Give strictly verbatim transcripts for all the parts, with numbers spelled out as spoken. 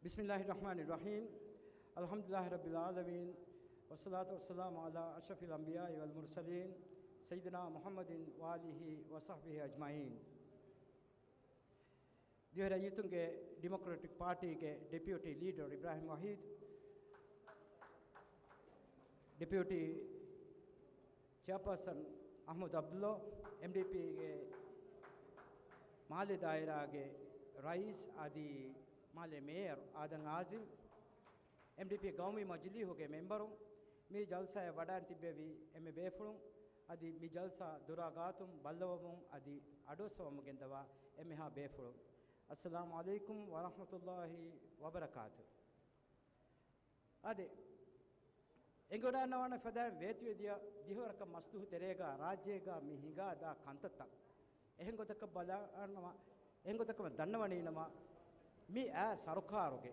بسم الله الرحمن الرحيم. الحمد لله رب العالمين. والصلاة والسلام على أشرف الأنبياء والمرسلين سيدنا محمد وآله وصحبه أجمعين. ދިވެހި ރައްޔިތުންގެ ޑިމޮކްރެޓިކް ޕާޓީގެ ޑެޕިއުޓީ ލީޑަރ އިބްރާހިމް ވަހީދު، ޑެޕިއުޓީ ޗެއާޕާސަން އަޙްމަދު ޢަބްދުﷲ، އެމްޑީޕީގެ މާލެ ދާއިރާގެ ރައީސް އަދި މާލެ މޭޔަރު އާދަމް އާޒިމް، އެމްޑީޕީ ގައުމީ މަޖިލީހުގެ މެމްބަރުން، މި ޖަލްސާއަށް ވަޑައިން ތިއްބެވި އެންމެ ބޭފުޅުން، އަދި މި ޖަލްސާ ދުރާ ގާތުން ބައްލަވަމުން އަދި އަޑުއައްސަވަމުން ގެންދަވާ އެންމެހާ ބޭފުޅުން، އައްސަލާމު ޢަލައިކުމް ވަރަޙްމަތުﷲި ވަބަރަކާތު. އާދެ، އެނގިވަޑައިގަންނަވާނެ ފަދައިން ވޭތުވެދިޔަ ދިހަވަރަކަށް މަސްދުވަހު ތެރޭގަ ރާއްޖޭގަ މި ހިނގާ ދާ ކަންތައްތައް އެހެން ގޮތަކަށް ބަލާނަމަ، އެހެން ގޮތަކަށް ދަންނަވަނީނަމަ، މި އާ ސަރުކާރުގެ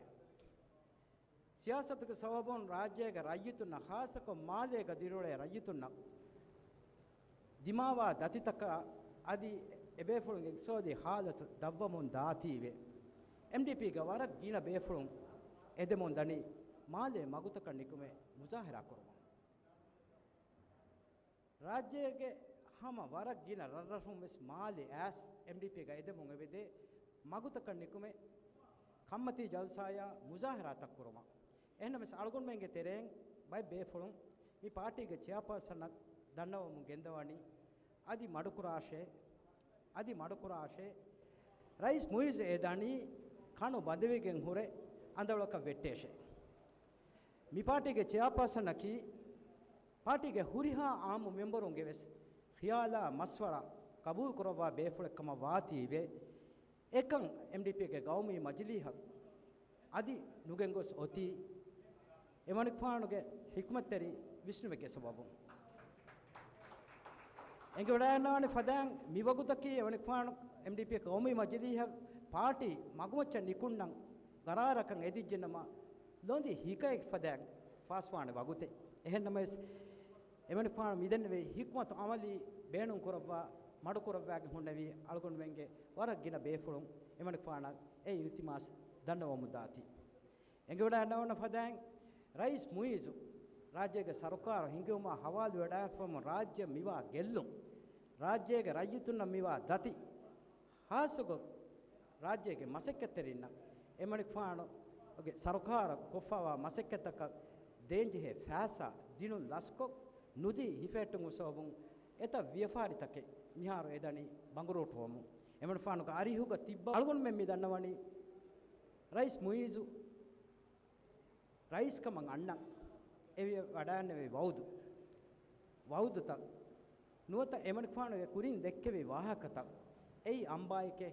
ސިޔާސަތުގެ ސަބަބުން ރާއްޖޭގެ ރައްޔިތުންނަށް، ޚާއްޞަކޮށް މާލޭގަ ދިރިއުޅޭ ރައްޔިތުންނަށް ދިމާވާ ދަތިތަކަށް އަދި އެބޭފުޅުންގެ އިޤްތިޞާދީ ޙާލަތު ދަށްވަމުން ދާތީވެ، އެމްޑީޕީގެ ވަރަށް ގިނަ ބޭފުޅުން އެދެމުން ދަނީ މާލޭ މަގުތަކަށް ނިކުމެ މުޒާހަރާ ކުރުމަށް. ރާއްޖޭގެ ހަމަ ވަރަށް ގިނަ ރަށްރަށުން ވެސް މާލެ އައިސް އެމްޑީޕީގަ އެދެމުން އެބަދޭ މަގުތަކަށް ނިކުމެ ކަންމަތީ ޖަލްސާއާ މުޒާހަރާތައް ކުރުމަށް. އެހެންނަމަވެސް އަޅުގަނޑުމެންގެ ތެރެއިން ބައެއް ބޭފުޅުން މި ޕާޓީގެ ޗެއާޕާސަނަށް ދަންނަވަމުން ގެންދަވަނީ އަދި މަޑުކުރާށޭ، އަދި މަޑުކުރާށޭ. ރައީސް މުއިއްޒު އެދަނީ ކަނު ބަނދެވިގެން ހުރެ އަނދަވަޅަކަށް ވެއްޓޭށޭ. މި ޕާޓީގެ ޗެއާޕާސަނަކީ ޕާޓީގެ ހުރިހާ އާއްމު މެމްބަރުންގެ ވެސް ޚިޔާލާ މަޝްވަރާ ޤަބޫލު ކުރައްވާ ބޭފުޅެއް ކަމަށް ވާތީވެ، އެކަން އެމްޑީޕީގެ ގައުމީ މަޖިލީހަށް އަދި ނުގެންގޮސް އޮތީ އެމަނިކުފާނުގެ ޙިކްމަތްތެރި ވިސްނުމެއްގެ ސަބަބުން. އެނގިވަޑައިގަންނަވާނެ ފަދައިން މި ވަގުތަކީ އެމަނިކުފާނު އެމްޑީޕީ ގައުމީ މަޖިލީހަށް ޕާޓީ މަގުމައްޗަށް ނިކުންނަން ގަރާރަކަށް އެދިއްޖެނަމަ، ލޮނދި ހިކައެއް ފަދައިން ފާސްވާނެ ވަގުތެއް. އެހެންނަމަވެސް، އެމަނިކުފާނު މިދެންނެވި ޙިކްމަތު ޢަމަލީ ބޭނުން ކުރައްވާ، މަޑުކުރައްވާގެން ހުންނެވި އަޅުގަނޑުމެންގެ ވަރަށް ގިނަ ބޭފުޅުން އެމަނިކުފާނަށް އެ އިލްތިމާސް ދަންނަވަމުން ދާތީ. އެނގިވަޑައިގަންނަވާނެ ފަދައިން ރައީސް މުއިއްޒު ރާއްޖޭގެ ސަރުކާރު ހިންގެވުމާ ހަވާލުވެވަޑައިފަވަމުން ރާއްޖެ މިވާ ގެއްލުން، ރާއްޖޭގެ ރައްޔިތުންނަށް މިވާ ދަތި، ޚާއްޞަކޮށް ރާއްޖޭގެ މަސައްކަތްތެރިންނަށް އެމަނިކުފާނުގެ ސަރުކާރަށް ކޮށްފައިވާ މަސައްކަތަކަށް ދޭންޖެހޭ ފައިސާ ދިނުން ލަސްކޮށް، ނުދީ ހިފެހެއްޓުމުގެ ސަބަބުން އެތައް ވިޔަފާރިތަކެއް މިހާރު އެދަނީ ބަނގުރޫޓުވަމުން. އެމަނިކުފާނުގެ އަރިހުގަ ތިއްބާ އަޅުގަނޑުމެން މި ދަންނަވަނީ ރައީސް މުއިއްޒު ރައީސްކަމަށް އަންނަން އެ ވަޑައިގެންނެވި ވައުދު، ވައުދުތައް ނުވަތަ އެމަނިކުފާނުގެ ކުރިން ދެއްކެވި ވާހަކަތައް އެއީ އަނބާއެކޭ.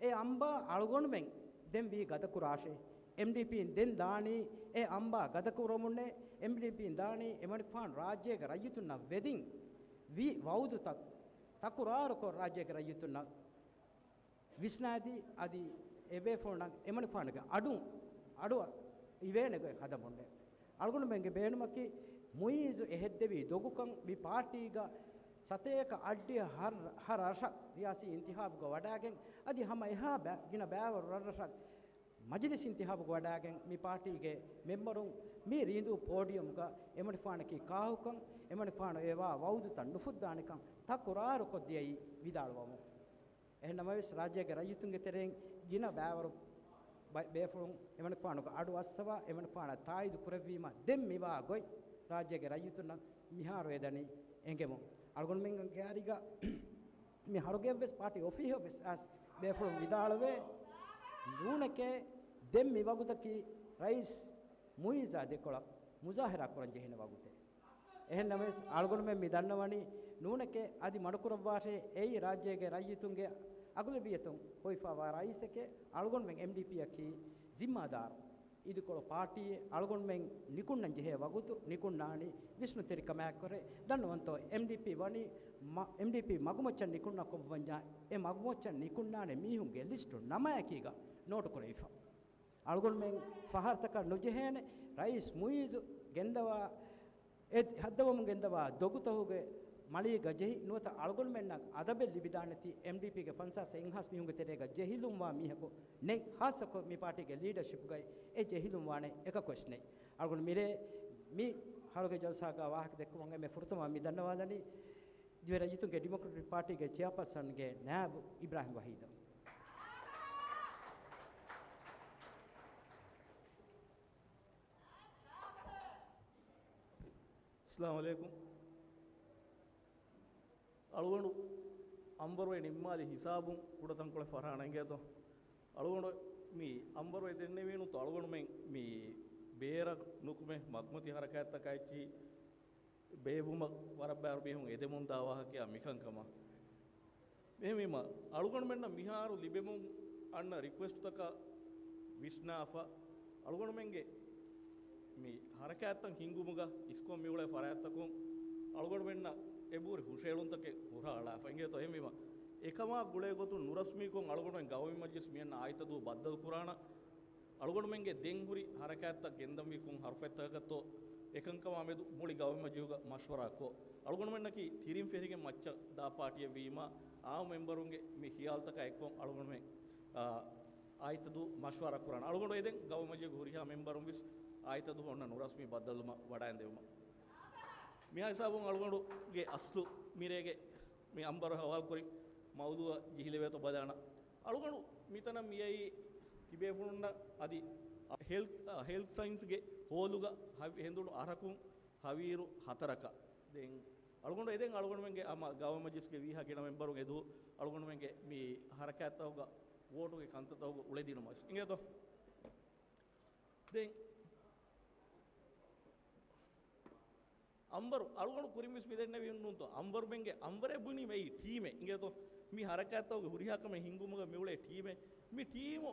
އެ އަނބާ އަޅުގަނޑުމެން ދެން ވީ ގަދަކުރާށޭ. އެމްޑީޕީން ދެން ދާނީ އެ އަނބާ ގަދަކުރަމުންނޭ. އެމްޑީޕީން ދާނީ އެމަނިކުފާނު ރާއްޖޭގެ ރައްޔިތުންނަށް ވެދިން ވީ ވައުދުތައް ތަކުރާރުކޮށް ރާއްޖޭގެ ރައްޔިތުންނަށް ވިސްނާދީ، އަދި އެބޭފުޅުންނަށް އެމަނިކުފާނުގެ އަޑު، އަޑު އިވޭނެ ގޮތް ހަދަމުންނޭ. އަޅުގަނޑުމެންގެ ބޭނުމަކީ މުއިއްޒު އެ ހެއްދެވި ދޮގުކަން މި ޕާޓީގަ ސަތޭކަ އަށްޑިހަ ހަ، ހަ ރަށަށް ރިޔާސީ އިންތިހާބުގަ ވަޑައިގެން، އަދި ހަމަ އެހާ ބަ، ގިނަ ބައިވަރު ރަށްރަށަށް މަޖިލިސް އިންތިހާބުގަ ވަޑައިގެން، މި ޕާޓީގެ މެމްބަރުން މި ރީނދޫ ޕޯޑިއަމްގަ އެމަނިކުފާނަކީ ކާކުކަން، އެމަނިކުފާނު އެވާ ވައުދުތައް ނުފުއްދާނެކަން ތަކުރާރުކޮށްދިޔައީ ވިދާޅުވަމުން. އެހެން ނަމަވެސް، ރާއްޖޭގެ ރައްޔިތުންގެ ތެރެއިން ގިނަ ބައިވަރު ބަ، ބޭފުޅުން އެމަނިކުފާނުގެ އަޑު އައްސަވާ، އެމަނިކުފާނަށް ތާއީދު ކުރެއްވީމަ، ދެން މިވާ ގޮތް ރާއްޖޭގެ ރައްޔިތުންނަށް މިހާރު އެދަނީ އެނގެމުން. އަޅުގަނޑުމެންގެ އަރިގަ މި ހަރުގެއަށްވެސް ޕާޓީ އޮފީހަށްވެސް އައިސް ބޭފުޅުން ވިދާޅުވޭ، ނޫނެކޭ، ދެން މި ވަގުތަކީ ރައީސް މުއިއްޒާ ދެކޮޅަށް މުޒާހަރާ ކުރަން ޖެހޭނެ ވަގުތެއް. އެހެން ނަމަވެސް، އަޅުގަނޑުމެން މި ދަންނަވަނީ ނޫނެކޭ، އަދި މަޑުކުރައްވާށޭ. އެއީ ރާއްޖޭގެ ރައްޔިތުންގެ އަޣުލަބިއްޔަތުން ހޮވިފައިވާ ރައީސެކޭ. އަޅުގަނޑުމެން އެމްޑީޕީއަކީ ޒިންމާދާރު އިދިކޮޅު ޕާޓީއެއް. އަޅުގަނޑުމެން ނިކުންނަން ޖެހޭ ވަގުތު ނިކުންނާނީ ވިސްނުތެރިކަމާއެކު. ދަންނަވަންތޯ، އެމްޑީޕީ ވަނީ މަ، އެމްޑީޕީ މަގުމައްޗަށް ނިކުންނަ ކޮށްވަންޏާ، އެ މަގުމައްޗަށް ނިކުންނާނެ މީހުންގެ ލިސްޓު ނަމާއެކީގަ ނޯޓު ކުރެވިފަ. އަޅުގަނޑުމެން ފަހަރުތަކަށް ނުޖެހޭނެ، ރައީސް މުއިއްޒު ގެންދަވާ، އެ ހައްދަވަމުން ގެންދަވާ ދޮގުތަހުގެ މަޅީގަ ޖެހި ނުވަތަ އަޅުގަނޑުމެންނަށް އަދަބެއް ލިބިދާނެތީ، އެމްޑީޕީގެ ފަންސާސް އެއްހާސް މީހުންގެ ތެރޭގަ ޖެހިލުންވާ މީހަކު ނެތް، ހާއްސަކޮށް މި ޕާޓީގެ ލީޑަޝިޕްގައި އެ ޖެހިލުންވާނެ އެކަކުވެސް ނެތް. އަޅުގަނޑު މިރޭ މި ހަރުގެ ޖަލްސާގަ ވާހަކަ ދެއްކުމުން އެންމެ ފުރަތަމަ މި ދަންނަވާލަނީ ދިވެހި ރައްޔިތުންގެ ޑިމޮކްރެޓިކް ޕާޓީގެ ޗެއާޕާސަންގެ ނާއިބު އިބްރާހިމް ވަހީދަށް. އައްސަލާމު ޢަލައިކުމް. އަޅުގަނޑު އަނބަރުވެ ނިންމާލި ހިސާބުން ކުޑަތަންކޮޅެއް ފަށާނަން އިނގޭތޯ. އަޅުގަނޑު މި އަނބަރުވެ ދެންނެވީނުތޯ އަޅުގަނޑުމެން މި ބޭރަށް ނުކުމެ މަގުމަތި ހަރަކާތްތަކާ އެއްޗިހި ބޭއްވުމަށް ވަރަށް ބައިވަރު މީހުން އެދެމުންދާ ވާހަކައާ މިކަންކަމަށް. އެހެންވީމަ، އަޅުގަނޑުމެންނަށް މިހާރު ލިބެމުން އަންނަ ރިކުއެސްޓްތަކަށް ވިސްނާފަ، އަޅުގަނޑުމެންގެ މި ހަރަކާތްތައް ހިންގުމުގަ އިސްކޮށް މިއުޅޭ ފަރާތްތަކުން އަޅުގަނޑުމެންނަށް އެބަހުރި ހުށައެޅުންތަކެއް ހުށަހަޅާފަ އިނގޭތޯ. އެހެންވީމަ، އެކަމާ ގުޅޭގޮތުން ނުރަސްމީކޮށް އަޅުގަނޑުމެން ގައުމީ މަޖިލިސް މިއަންނަ އާއްތަދޫ ބައްދަލުކުރާނަ އަޅުގަނޑުމެންގެ ދެން ހުރި ހަރަކާތްތައް ގެންދަންވީ ކޮން ހަރުފަތްތަކަކަށްތޯ އެކަންކަމާ މެދު މުޅި ގައުމީ މަޖިލިހުގަ މަޝްވަރާކޮށް، އަޅުގަނޑުމެންނަކީ ތިރިން ފެށިގެން މައްޗަށް ދާ ޕާޓީއެއް ވީމާ، އާއްމު މެމްބަރުންގެ މި ޚިޔާލްތަކާ އެއްކޮށް އަޅުގަނޑުމެން، އާ، އާއްތަދޫ މަޝްވަރާ ކުރާނަ. އަޅުގަނޑު އެދެން ގައުމީ މަޖިލިހުގެ ހުރިހާ މެމްބަރުން ވެސް އާއްތަދޫ އޮންނަ ނުރަސްމީ ބައްދަލުވުމަށް ވަޑައިންދެވުމަށް. މިހާ ހިސާބުން އަޅުގަނޑުގެ އަސްލު މިރޭގެ މި އަނބަރު ހަވާލުކުރި މައުޟޫއަށް ޖެހިލެވޭތޯ ބަލާނަ. އަޅުގަނޑު މިތަނަށް މިއައީ ތިބޭފުޅުންނަށް އަދި ހެލްތް، ހެލްތް ސައިންސްގެ ހޯލުގަ ހަ-، ހެނދުނު އަހަރަކުން ހަވީރު ހަތަރަކަށް. ދެން އަޅުގަނޑު އެދެން އަޅުގަނޑުމެންގެ ހަމަ ގައުމީ މަޖިލިސްގެ ވީހާ ގިނަ މެމްބަރުން އެދު އަޅުގަނޑުމެންގެ މި ހަރަކާތްތަކުގަ ވޯޓުގެ ކަންތައްތަކުގަ އުޅެދިނުމަށް އިނގޭތޯ. ދެން އަނބަރު، އަޅުގަނޑު ކުރިން ވެސް މި ދެންނެވީ ނޫންތޯ، އަނބަރުމެންގެ އަނބަރެއް ބުނީމަ އެއީ ޓީމެއް އިނގޭތޯ. މި ހަރަކާތްތަކުގެ ހުރިހާ ކަމެއް ހިންގުމުގަ މިއުޅޭ ޓީމެއް. މި ޓީމު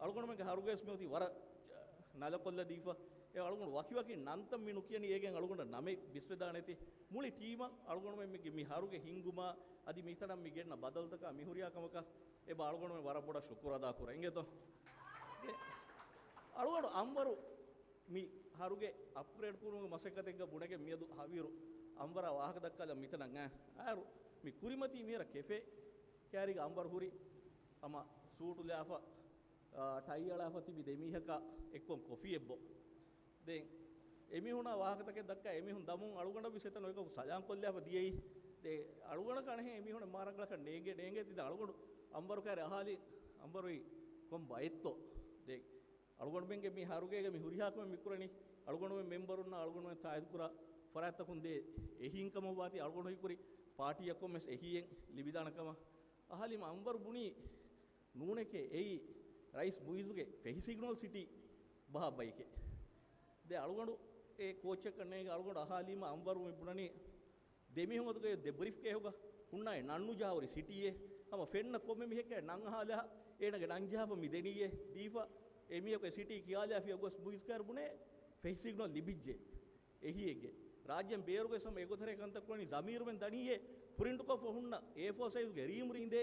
އަޅުގަނޑުމެންގެ ހަރުގައިސް މިއޮތީ ވަރަށް ނަލަކޮށްލަ ދީފަ. އެ އަޅުގަނޑު ވަކިވަކި ނަންތައް މި ނުކިޔަނީ އޭގެން އަޅުގަނޑަށް ނަމެއް ވިސްނެދާނެތީ. މުޅި ޓީމަށް އަޅުގަނޑުމެން މި، މި ހަރުގެ ހިންގުމާ އަދި މިތަނަށް މި ގެންނަ ބަދަލުތަކާ މި ހުރިހާ ކަމަކަށް އެބަ އަޅުގަނޑުމެން ވަރަށް ބޮޑަށް ޝުކުރު އަދާކުރަން އިނގޭތޯ. އެ އަޅުގަނޑު އަނބަރު މި ހަރުގެ އަޕްގްރޭޑް ކުރުމުގެ މަސައްކަތެއްގަ ބުނެގެން މިއަދު ހަވީރު އަނބަރާ ވާހަކަ ދައްކާލަން މިތަނަށް އައި. އައިރު މި ކުރިމަތީ މިހިރަ ކެފޭ ކައިރީގަ އަނބަރު ހުރި ހަމަ ސޫޓު ލާފަ، އާ، ޓައި އަޅާފަ ތިބި ދެ މީހަކާ އެއްކޮށް ކޮފީއެއް ބޯ. ދެން އެމީހުނާ ވާހަކަތަކެއް ދައްކާ އެމީހުން ދަމުން އަޅުގަނޑަށް ވެސް އެތަން އޮތްކަކު ސަލާން ކޮށްލާފަ ދިޔައީ. ދެ އަޅުގަނޑަކަށް އަނެހެން އެމީހުން މާ ރަނގަޅަކަށް ނޭނގޭ، ނޭނގޭތީ ދެ އަޅުގަނޑު އަނބަރު ކައިރި އަހާލި އަނބަރު އެއީ ކޮން ބައެއްތޯ. ދެ އަޅުގަނޑުމެންގެ މި ހަރުގޭގެ މި ހުރިހާ ކަމެއް މި ކުރަނީ އަޅުގަނޑުމެން މެމްބަރުންނާ އަޅުގަނޑުމެން ތާއީދުކުރާ ފަރާތްތަކުން ދޭ އެހީންކަމަށް ވާތީ އަޅުގަނޑު ހީކުރި ޕާޓީއަކުން ވެސް އެހީއެއް ލިބިދާނެ ކަމަށް. އަހާލީމަ އަނބަރު ބުނީ ނޫނެކޭ އެއީ ރައީސް މުއިއްޒުގެ ފެހި ސިގްނަލް ސިޓީ ބަހާ ބައެކޭ. ދެ އަޅުގަނޑު އެ ކޯއްޗަކަށް ނޭނގެ އަޅުގަނޑު އަހާލީމަ އަނބަރު މި ބުނަނީ ދެމީހުން އަތުގައި ދެ ބްރީފް ކޭހުގަ ހުންނާނެ ނަން ނުޖަހާ ހުރި ސިޓީއެއް. ހަމަ ފެންނަ ކޮންމެ މީހެއްގެ ނަން އަހާލާ އޭނަގެ ނަން ޖަހާފަ މި ދެނީއޭ. ދީފަ އެ މީހަކު އެ ސިޓީ ކިޔާލާފިޔަ ގޮސް މުއިޒް ކައިރި ބުނޭ ފެހި ސިގްނަލް ލިބިއްޖެ. އެހީއެއްގެ ރާއްޖޭން ބޭރުގައި ހަމަ އެގޮތަށް ކަންތައް ކުރަނީ ޒަމީރުމެން ދަނީއޭ ޕްރިންޓްކޮށްފަ ހުންނަ އޭ ފޯ ސައިޒުގެ ރީމް ރީނދޭ.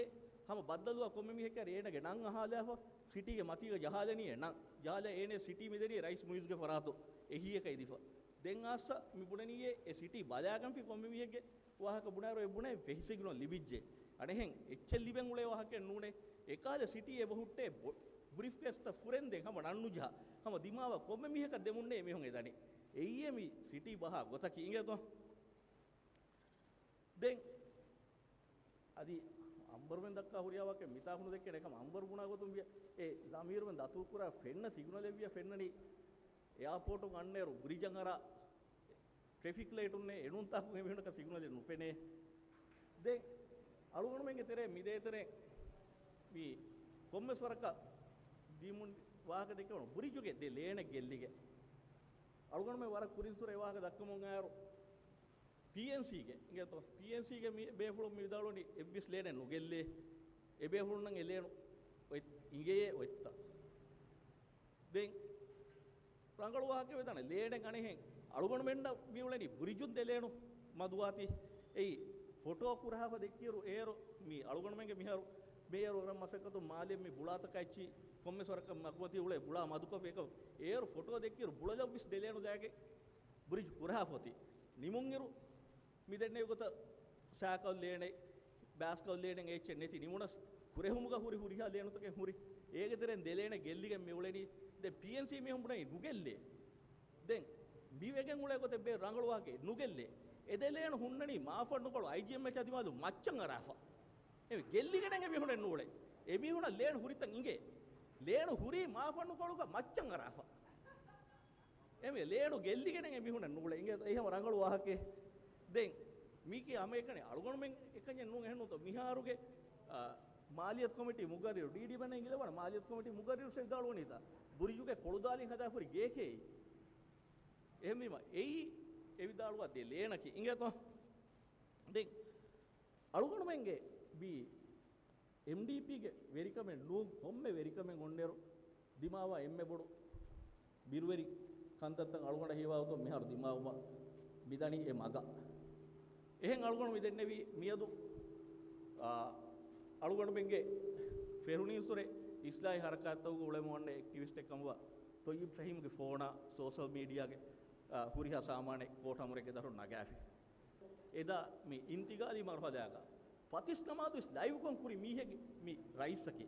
ހަމަ ބައްދަލުވާ ކޮންމެ މީހެއްގެ އޭނަގެ ނަން އަހާލާފަ ސިޓީގެ މަތީގަ ޖަހާލަނީ އެ ނަން. ޖަހާލާ އޭނަ ސިޓީ މިދެނީ ރައީސް މުއިޒްގެ ފަރާތު އެހީއަކަށް އެދިފަ. ދެން އާއްސަ މި ބުނަނީއޭ އެ ސިޓީ ބަލާގަންފި ކޮންމެ މީހެއްގެ ވާހަކަ ބުނާއިރު އެ ބުނޭ ފެހި ސިގްނަލް ލިބިއްޖެ. އަނެހެން އެއްޗެއް ލިބެން އުޅޭ ވާހަކައެއް ނޫނޭ. އެކަހަލަ ސިޓީ އެބަ ހުއްޓޭ ބު-، ބްރީފްކޭސްތައް ފުރެންދެން ހަމަ ނަން ނުޖަހާ. ހަމަ ދިމާވާ ކޮންމެ މީހަކަށް ދެމުންނޭ އެމީހުން އެދަނީ. އެއީ މި ސިޓީ ބަހާ ގޮތަކީ އިނގޭތޯ. ދެން އަދި އަނބަރުމެން ދައްކާ ހުރިހާ ވާހަކައެއް މިތާ ފުނު ދެއްކޭނެ ކަމަށް އަނބަރު ބުނާ ގޮތުން ވިޔަ، އެ ޒަމީރުމެން ދަތުރުކުރާ ފެންނަ ސިގްނަލެއް ވިޔަ ފެންނަނީ އެއާޕޯޓުން އަންނައިރު ބްރިޖަށް އަރާ ޓްރެފިކް ލައިޓުންނޭ އެނޫންތާކު އެމީހުންނަކަށް ސިގްނަލެއް ނުފެނޭ. ދެން އަޅުގަނޑުމެންގެ ތެރޭ މި ދޭތެރޭ މި ކޮންމެސް ވަރަކަށް ދީމުން ވާހަކަ ދެއްކެވުނު ބުރިޖުގެ ދެ ލޭނެއް ގެއްލިގެން. އަޅުގަނޑުމެން ވަރަށް ކުރިންސުރެ ވާހަކަ ދައްކަމުން އައިރު ޕީއެންސީގެ އިނގޭތޯ، ޕީއެންސީގެ މި ބޭފުޅުން މި ވިދާޅުވަނީ އެއްވެސް ލޭނެއް ނުގެއްލޭ. އެ ބޭފުޅުންނަށް އެ ލޭނު އޮތް އިނގޭ އޮތްތަ؟ ދެން ރަނގަޅު ވާހަކަ ވެދާނެ ލޭނެއް އަނެހެން. އަޅުގަނޑުމެންނަށް މި އުޅެނީ ބުރިޖުން ދެ ލޭނު މަދުވާތީ. އެއީ ފޮޓޯ ކުރާފަ ދެއްކިއިރު އޭރު މި އަޅުގަނޑުމެންގެ މިހާރު މޭޔަރު ރަ މަސައްކަތު މާލެ މި ބުޅާތަކާ އެއްޗި ކޮންމެސް ވަރަކަށް މަގުމަތީ އުޅޭ ބުޅާ މަދުކޮށް އެކަ އޭރު ފޮޓޯ ދެއްކިއިރު ބުޅަލަށްވެސް ދެ ލޭނު ލާގެ ބުރިޖު ކުރާފަ އޮތީ. ނިމުންއިރު މި ދެންނެވި ގޮތަށް ސައިކަލް ލޭނެއް، ބައިސްކަލް ލޭނެއް އެއްޗެއް ނެތި ނިމުނަސް، ކުރެހުމުގަ ހުރި ހުރިހާ ލޭނުތަކެއް ހުރި. އޭގެ ތެރެއިން ދެ ލޭނެއް ގެއްލިގެން މި އުޅެނީ. ދެން ޕީއެންސީ މީހުން ބުނަނީ ނުގެއްލޭ. ދެން މިވެގެން އުޅޭ ގޮތެއް ބޭ ރަނގަޅު ވާހަކައެއް ނުގެއްލޭ. އެ ދެ ލޭނު ހުންނަނީ މާފަންނުކޮޅު އައިޖީއެމްއެޗް އަދި މާދު މައްޗަށް އަރާފަ. އެ ގެއްލިގެނެއް އެ މީހުނެއް ނޫޅޭ. އެ މީހުނަށް ލޭނު ހުރިތަން އިނގޭ. ލޭނު ހުރީ މާފަންނުކޮޅުގަ މައްޗަށް އަރާފަ. އެމެ ލޭނު ގެއްލިގެނެއް އެ މީހުނަށް ނޫޅޭ. އިނގޭތޯ އެހެން ރަނގަޅު ވާހަކައެއް. ދެން މީކީ ހަމައެކަނި އަޅުގަނޑުމެން އެކަންޏެއް ނޫން އެހެންނޫންތޯ. މިހާރުގެ، އާ، މާލިޔަތު ކޮމިޓީ މުގައްރިރު، ޑީޑީ ބަންނަ އިނގިލަވާނެ މާލިޔަތު ކޮމިޓީ މުގައްރިރު ސެ ވިދާޅުވަނީތާ ބުރިޖުގެ ކޮޅުދާލިން ހަދާފަ ހުރި ގޭކޭ. އެހެންވީމަ އެއީ އެ ވިދާޅުވާ ދެ ލޭނަކީ. އިނގޭތޯ؟ ދެން އަޅުގަނޑުމެންގެ މި އެމްޑީޕީގެ ވެރިކަމެއް ނޫން ކޮންމެ ވެރިކަމެއް އޮންނައިރު ދިމާވާ އެންމެ ބޮޑު ބިރުވެރި ކަންތައްތައް އަޅުގަނޑަށް ހީވާގޮތުން މިހާރު ދިމާވުމަށް މިދަނީ އެ މަގަށް. އެހެން އަޅުގަނޑު މި ދެންނެވީ މިއަދު، އާ، އަޅުގަނޑުމެންގެ ފެރުނީންސުރެ އިސްލާހީ ހަރަކާތްތަކުގަ އުޅެމުން އޮންނަ އެކްޓިވިސްޓެއް ކަމުގަ ތޮއްޔިބް ޝަހީމްގެ ފޯނާ ސޯޝަލް މީޑިއާގެ، އާ، ހުރިހާ ސާމާނެއް ކޯޓް އަމުރެއްގެ ދަށުން ނަގާފި. އެދާ މި އިންތިގާލީ މަރުހަލާގަ ފަތިސް ނަމާދު ވެސް ލައިވްކޮށް ކުރި މީހެއް މި ރައީސަކީ.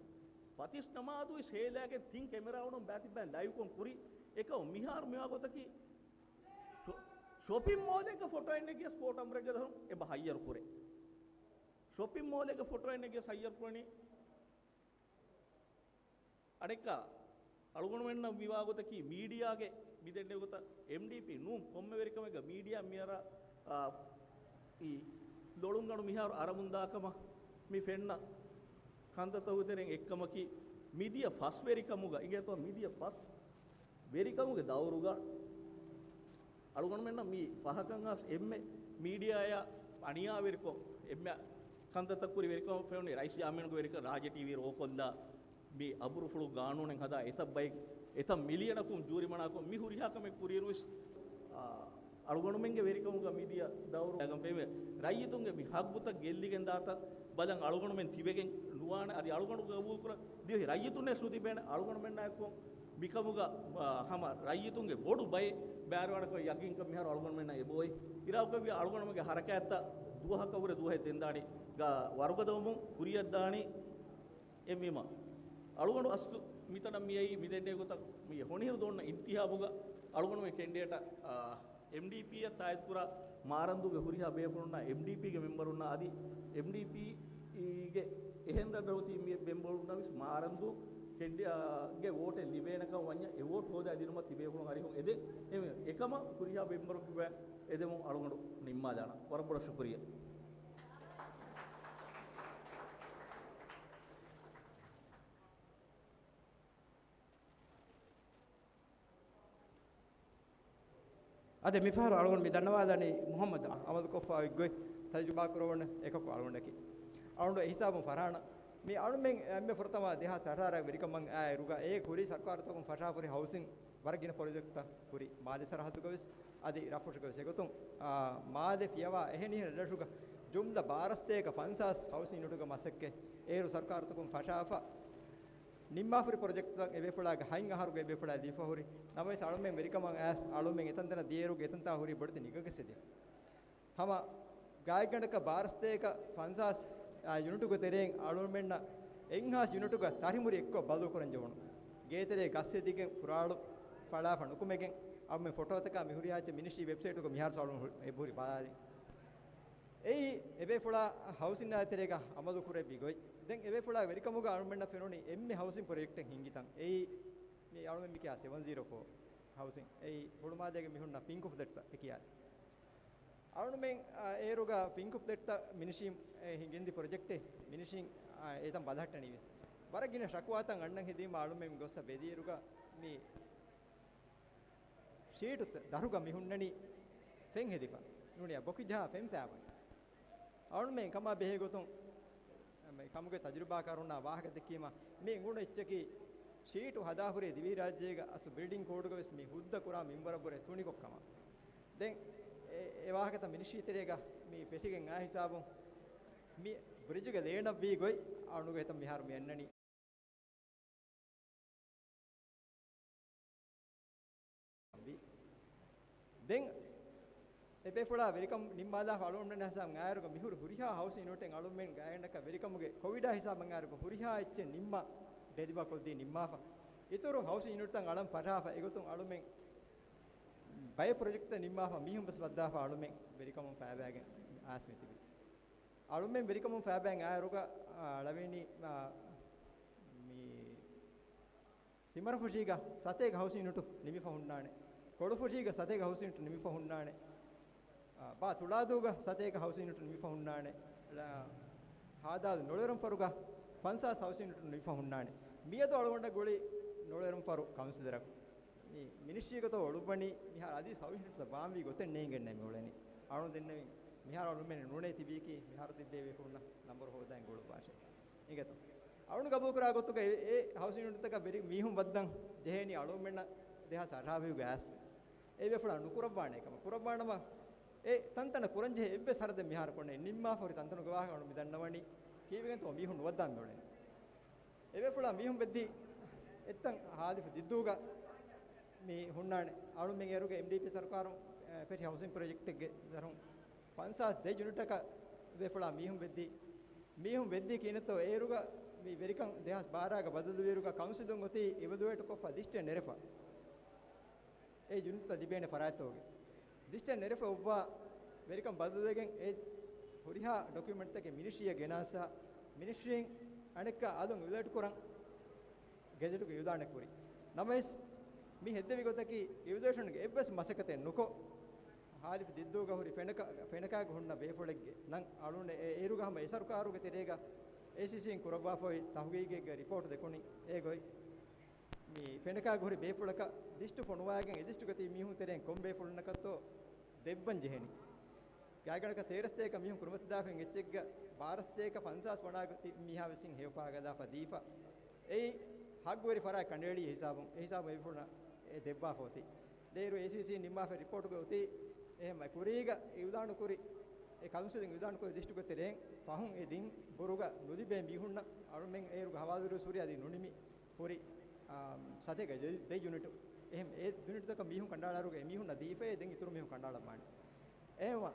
ފަތިސް ނަމާދު ވެސް ހޭލާގެން ތިން ކެމެރާ އުޅުން ބައިތިއްބައިން ލައިވްކޮށް ކުރި. އެކަމު މިހާރު މިވާ ގޮތަކީ ޝޮ-، ޝޮޕިން މޯލެއްގަ ފޮޓޯއެއް ނެގިޔަސް ކޯޓް އަމުރެއްގެ ދަށުން އެބަ ހައްޔަރު ކުރޭ. ޝޮޕިން މޯލެއްގަ ފޮޓޯއެއް ނެގިޔަސް ހައްޔަރު ކުރަނީ. އަނެއްކާ، އަޅުގަނޑުމެންނަށް މިވާ ގޮތަކީ މީޑިއާގެ މި ދެންނެވި ގޮތަށް އެމްޑީޕީ ނޫން ކޮންމެ ވެރިކަމެއްގަ މީޑިއާ މިއަރާ، އާ، އީ ލޮޅުންގަނޑު މިހާރު އަރަމުންދާ ކަމަށް މި ފެންނަ ކަންތައްތަކުގެ ތެރެއިން އެއްކަމަކީ، މިދިޔަ ފަސް ވެރިކަމުގަ، އިނގޭތޯ މިދިޔަ ފަސް ވެރިކަމުގެ ދައުރުގަ އަޅުގަނޑުމެންނަށް މި ފަހަކަށް އައިސް އެންމެ މީޑިއާއާ އަނިޔާވެރިކޮށް، އެންމެ ކަންތައްތައް ކުރި ވެރިކަމަށް ފެނުނީ ރައީސް ޔާމީނުގެ ވެރިކަން. ރާއްޖެ ޓީވީ ރޯކޮށްލާ، މި އަބުރުފުޅު ގާނޫނެއް ހަދާ، އެތައް ބައެއް، އެތައް މިލިއަނަކުން ޖޫރިމަނާކޮށް، މި ހުރިހާ ކަމެއް ކުރިއިރުވެސް، އާ، އަޅުގަނޑުމެންގެ ވެރިކަމުގަ މިދިޔަ ދައުރު އަގަން ފެންވެ، ރައްޔިތުންގެ މި ހައްގުތައް ގެއްލިގެން ދާތަ ބަލަން އަޅުގަނޑުމެން ތިބެގެން ނުވާނެ. އަދި އަޅުގަނޑު ގަބޫލުކުރާ ދިވެހި ރައްޔިތުންނެސް ނުތިބޭނެ. އަޅުގަނޑުމެންނާއެކު މިކަމުގަ، އާ، ހަމަ ރައްޔިތުންގެ ބޮޑު ބައެއް ބައިވެރިވާނެކަމަށް ޔަގީންކަން މިހާރު އަޅުގަނޑުމެންނަށް އެބައޮތް. އިރާދަކުރެއްވިއްޔާ އަޅުގަނޑުމެންގެ ހަރަކާތްތައް ދުވަހަކަށްވުރެ ދުވަހެއް ދެންދާނީ ގާ ވަރުގަދަވަމުން ކުރިއަށްދާނީ. އެހެންވީމަ، އަޅުގަނޑު އަސްލު މިތަނަށް މިއައީ މިދެންނެވި ގޮތަށް މި ހޮނިހިރު ދޯންނަ އިންތިހާބުގަ އަޅުގަނޑުމެން ކެންޑިޑޭޓަށް، އާ، އެމްޑީޕީއަށް ތާއީދުކުރާ މާރަންދޫގެ ހުރިހާ ބޭފުޅުންނާ، އެމްޑީޕީގެ މެމްބަރުންނާ އަދި އެމްޑީޕީގެ އެހެން ރަށްރަށު ތިބި މެމްބަރުންނަށް ވެސް މާރަންދޫ ކެންޑި-، އާ، ގެ ވޯޓެއް ލިބޭނެކަން ވަންޏާ އެ ވޯޓް ހޯދާ ދިނުމަށް ތިބޭފުޅުން އަރިހުން އެދެން. އެ-، އެކަމަށް ހުރިހާ މެމްބަރުން އެދެމުން އަޅުގަނޑު ނިންމާލާނަން. ވަރަށް ބޮޑަށް ޝުކުރިއްޔާ. އަދި މިފަހަރު އަޅުގަނޑު މި ދަންނަވާލަނީ މުޙައްމަދު އަމަލުކޮށްފައި އޮތް ގޮތް ތަޖުރިބާ ކުރެވުނު އެކަކު އަޅުގަނޑަކީ. އަޅުގަނޑު އެ ހިސާބުން ފަށާނަން. މި އަޅުމެން އެންމެ ފުރަތަމަ ދެހާސް އަށާރަ ވެރިކަމަށް އާ އިރުގަ އޭ ކުރީ ސަރުކާރުތަކުން ފަށާފަ ހުރި ހައުސިން ވަރަށް ގިނަ ޕްރޮޖެކްޓްތައް ކުރި މާލެ ސަރަހައްދުގަ ވެސް އަދި ރަށްފުށުގަ ވެސް. އެގޮތުން، އާ، މާލެ ފިޔަވާ އެހެނިހެން ރަށްރަށުގަ ޖުމްލަ ބާރަ ސަތޭކަ ފަންސާސް ހައުސިން ޔުނިޓުގެ މަސައްކަތް އޭރު ސަރުކާރުތަކުން ފަށާފަ ނިންމާފަ ހުރި ޕްރޮޖެކްޓްތައް އެބޭފުޅާގެ ހަތް އަހަރުގަ އެބޭފުޅާ ލިބިފަ ހުރި. ނަމަވެސް އަޅުމެން ވެރިކަމަށް އައިސް އަޅުމެން އެތަންތަނަށް ދިޔައިރުގަ އެތަންތާ ހުރީ ބޮޑެތި ނިކަގަސް އެދި. ހަމަ ގާތްގަނޑަކަށް ބާރަ ސަތޭކަ ފަންސާސް، އާ، ޔުނިޓުގެ ތެރެއިން އަޅުމެންނަށް އެއްހާސް ޔުނިޓުގަ ތަރިމުރި އެއްކޮށް ބަދަލުކުރަން ޖެހުނު. ގޭތެރޭ ގަސް އެދިގެން ފުރާޅު ފަޅާފަ ނުކުމެގެން އަޅުމެން ފޮޓޯތަކާ މިހުރިހާ އެއްޗެއް މިނިސްޓްރީ ވެބްސައިޓުގަ މިހާރު އަޅުގަނޑު އެބަހުރި ބަލާލި. އެއީ އެބޭފުޅާ ހައުސިންއާ ތެރޭގަ އަމަލު ކުރެއްވި ގޮތް. ދެން އެބޭފުޅާ ވެރިކަމުގަ އަޅުމެންނަށް ފެނުނީ އެންމެ ހައުސިން ޕްރޮޖެކްޓެއް ހިންގިތަން. އެއީ މި އަޅުމެން މިކިޔާ ސެވަން ޒީރޯ ފޯ ހައުސިން. އެއީ ހުޅުމާލޭގެ މި ހުންނަ ޕިންކު ފްލެޓްތައް އެކިޔާ. އަޅުމެން، އާ، އޭރުގަ ޕިންކު ފްލެޓްތައް މިނިޝިން، އެ، ހިނގެންދި ޕްރޮޖެކްޓެއް މިނިޝިން، އާ، އެތަން ބަލަހައްޓަނީ ވެސް. ވަރަށް ގިނަ ޝަކުވާތައް އަންނަން ހެދީމަ އަޅުމެން ގޮއްސަ ބެލިއިރުގަ މި ޝީޓު ދަރުގަ މި ހުންނަނީ ފެން ހެދިފަ. ނޫނިއްޔާ ބޮކި ޖަހާ ފެން ފައިބަ. އަޅުމެން ކަމާ ބެހޭ ގޮތުން މި ކަމުގެ ތަޖުރިބާކާރުންނާ ވާހަކަ ދެއްކީމަ، މި އެނގުނު އެއްޗަކީ ޝީޓު ހަދާފަ ހުރި ދިވެހިރާއްޖޭގަ އަސްލު ބިލްޑިން ކޯޑުގަ ވެސް މި ހުއްދަ ކުރާ މިންވަރަށްވުރެ ތުނިކޮށް ކަމަށް. ދެން އެ، އެ ވާހަކަތައް މިނިސްޓްރީ ތެރޭގަ މި ފެށިގެން އާ ހިސާބުން މި ބްރިޖުގެ ލޭނަށްވީ ގޮތް އަޅުގަނޑު އެތަން މިހާރު މި އަންނަނީ. ދެން އެބޭފުޅާ ވެރިކަމުން ނިންމާލާފަ އަޅުގަނޑުމެން ހިސާބުން އާއިރުގަ މިހުރި ހުރިހާ ހައުސިން ޔުނިޓެއް އަޅުމެން ގާތްގަނޑަކަށް ވެރިކަމުގެ ކޮވިޑާ ހިސާބަށް އާއިރުގަ ހުރިހާ އެއްޗެއް ނިންމާ ޑެލިވާ ކޮށްދީ ނިންމާފަ. އިތުރު ހައުސިން ޔުނިޓްތައް އަޅަން ފަށާފަ އެގޮތުން އަޅުމެން ބައެއް ޕްރޮޖެކްޓްތައް ނިންމާފަ މީހުން ވެސް ވައްދާފަ އަޅުމެން ވެރިކަމުން ފައިބައިގެން އައިސް މިތިބީ. އަޅުމެން ވެރިކަމުން ފައިބައިން އާއިރުގަ، އާ، ޅަވިނީ، އާ، މި ތިމަރަފުށީގަ ސަތޭކަ ހައުސިން ޔުނިޓު ނިމިފަ ހުންނާނެ. ކޮޅުފުށީގަ ސަތޭކަ ހައުސިން ޔުނިޓު ނިމިފަ ހުންނާނެ. އާ، ބާ ތުޅާދޫގަ ސަތޭކަ ހައުސިން ޔުނިޓު ނިމިފަ ހުންނާނެ. ޅ-، ހާދާލު ނޮޅިވަރުންފަރުގަ ފަންސާސް ހައުސިން ޔުނިޓު ނިމިފަ ހުންނާނެ. މިއަދު އަޅުގަނޑަށް ގުޅި ނޮޅިވަރުންފަރު ކައުންސިލަރަކު. މި މިނިސްޓްރީގަތޯ އޮޅުއްވަނީ މިހާރު އަދި ހައުސިން ޔުނިޓްތައް ބާންވީ ގޮތެއް ނޭނގެންނޭ މި އުޅެނީ. އަޅުގަނޑު ދެންނެވިން މިހާރު އަޅުމެން ނޫނޭ ތިބީކީ މިހާރު ތިއްބޭ ބޭފުޅުންނަށް ނަންބަރު ހޯދައިން ގުޅުއްވާށޭ. އިނގޭތޯ؟ އަޅުން ގަބޫލުކުރާ ގޮތުގަ އެ، އެ ހައުސިން ޔުނިޓްތަކަށް ވެރި މީހުން ވައްދަން ޖެހޭނީ އަޅުމެންނަށް ދެހާސް އަށާރަ ހިސާބުގަ އައިސް. އެ ބޭފުޅާ ނުކުރައްވާނޭ ކަމަށް. ކުރައްވާނަމަ އެ ތަންތަނަށް ކުރަންޖެހޭ އެއްވެސް ހަރަދެއް މިހާރު ކޮންނެ ނިންމާފަ ހުރި ތަންތަނުގެ ވާހަކަ އަޅުން މި ދަންނަވަނީ. ކީއްވެގެންތޯ މީހުން ނުވައްދާ މިއުޅެނީ. އެ ބޭފުޅާ މީހުން ވެއްދީ އެއްތަން ހާލިފު ދިއްދޫގަ މި ހުންނާނެ. އަޅުން މި އޭރުގެ އެމްޑީޕީ ސަރުކާރުން، އެ، ފެށި ހައުސިން ޕްރޮޖެކްޓެއްގެ ދަށުން ފަންސާސް ދެ ޔުނިޓަކަށް ބޭފުޅާ މީހުން ވެއްދީ. މީހުން ވެއްދީ ކިހިނެއްތޯ އޭރުގަ މި ވެރިކަން ދެހާސް ބާރައިގަ ބަދަލުވިއިރުގަ ކައުންސިލުން އޮތީ އިވެލުއޭޓް ކޮށްފަ ލިސްޓެއް ނެރެފަ. އެ ޔުނިޓްތައް ލިބޭނެ ފަރާތްތަކުގެ ލިސްޓެއް ނެރެފަ އޮއްވާ ވެރިކަން ބަދަލުވެގެން އެ ހުރިހާ ޑޮކިއުމެންޓްތަކެއް މިނިސްޓްރީއަށް ގެނާސާ، މިނިސްޓްރީން އަނެއްކާ އަލުން އިވެލުއޭޓް ކުރަން ގެޒެޓުގަ އިއުލާނެއް ކުރި. ނަމަވެސް، މި ހެއްދެވި ގޮތަކީ އިވެލުއޭޝަންގެ އެއްވެސް މަސައްކަތެއް ނުކޮށް، ހާލިފު ދިއްދޫގަ ހުރި ފެނަކަ-، ފެނަކާގަ ހުންނަ ބޭފުޅެއްގެ ނަން އަޅުން އެ އޭރުގަ ހަމަ އެ ސަރުކާރުގެ ތެރޭގަ އޭސީސީން ކުރައްވާފައި ތަހުގީގެއްގެ ރިޕޯޓް ދެކުނި އެ ގޮތް. މި ފެނަކާގަ ހުރި ބޭފުޅަކަށް ލިސްޓު ފޮނުވާގެން އެ ލިސްޓުގަ ތިބި މީހުން ތެރެއިން ކޮން ބޭފުޅުންނަކަށްތޯ ދެއްވަން ޖެހެނީ. ގާތްގަނޑަކަށް ތޭރަ ސަތޭކަ މީހުން ކުރިމަތިލާފައި އެއްޗެއްގަ ބާރަ ސަތޭކަ ފަންސާސް ވަނާ ތި-، މީހާ ވެސް ހެޔޮ ފާގަދާފަ ދީފަ. އެއީ ހައްގުވެރި ފަރާތް ކަނޑައެޅީ ހިސާބުން، އެ ހިސާބުން އެ ބޭފުޅުންނަށް އެ ދެއްވާފަ އޮތީ. ދޭއިރު އޭސީސީ ނިންމާފައި ރިޕޯޓުގަ އޮތީ، އެހެން ކުރީގަ އިއުލާނު ކުރި، އެ ކައުންސިލުން އިއުލާނު ކުރި ލިސްޓުގެ ތެރެއިން ފަހުން އެ ދިން ބުރުގަ ނުލިބޭ މީހުންނަށް އަޅުމެން އޭރުގަ ހަވާލު ހުރި އަދި ނުނިމި ހުރި، އާ، ސަތޭކަ ދެ، ދެ ޔުނިޓު. އެހެން އެ ޔުނިޓުތަކަށް މީހުން ކަނޑައަޅާއިރުގަ އެ މީހުންނަށް ދީފައޭ ދެން އިތުރު މީހުން ކަނޑައަޅައްވާނެ. އެހެންވާ،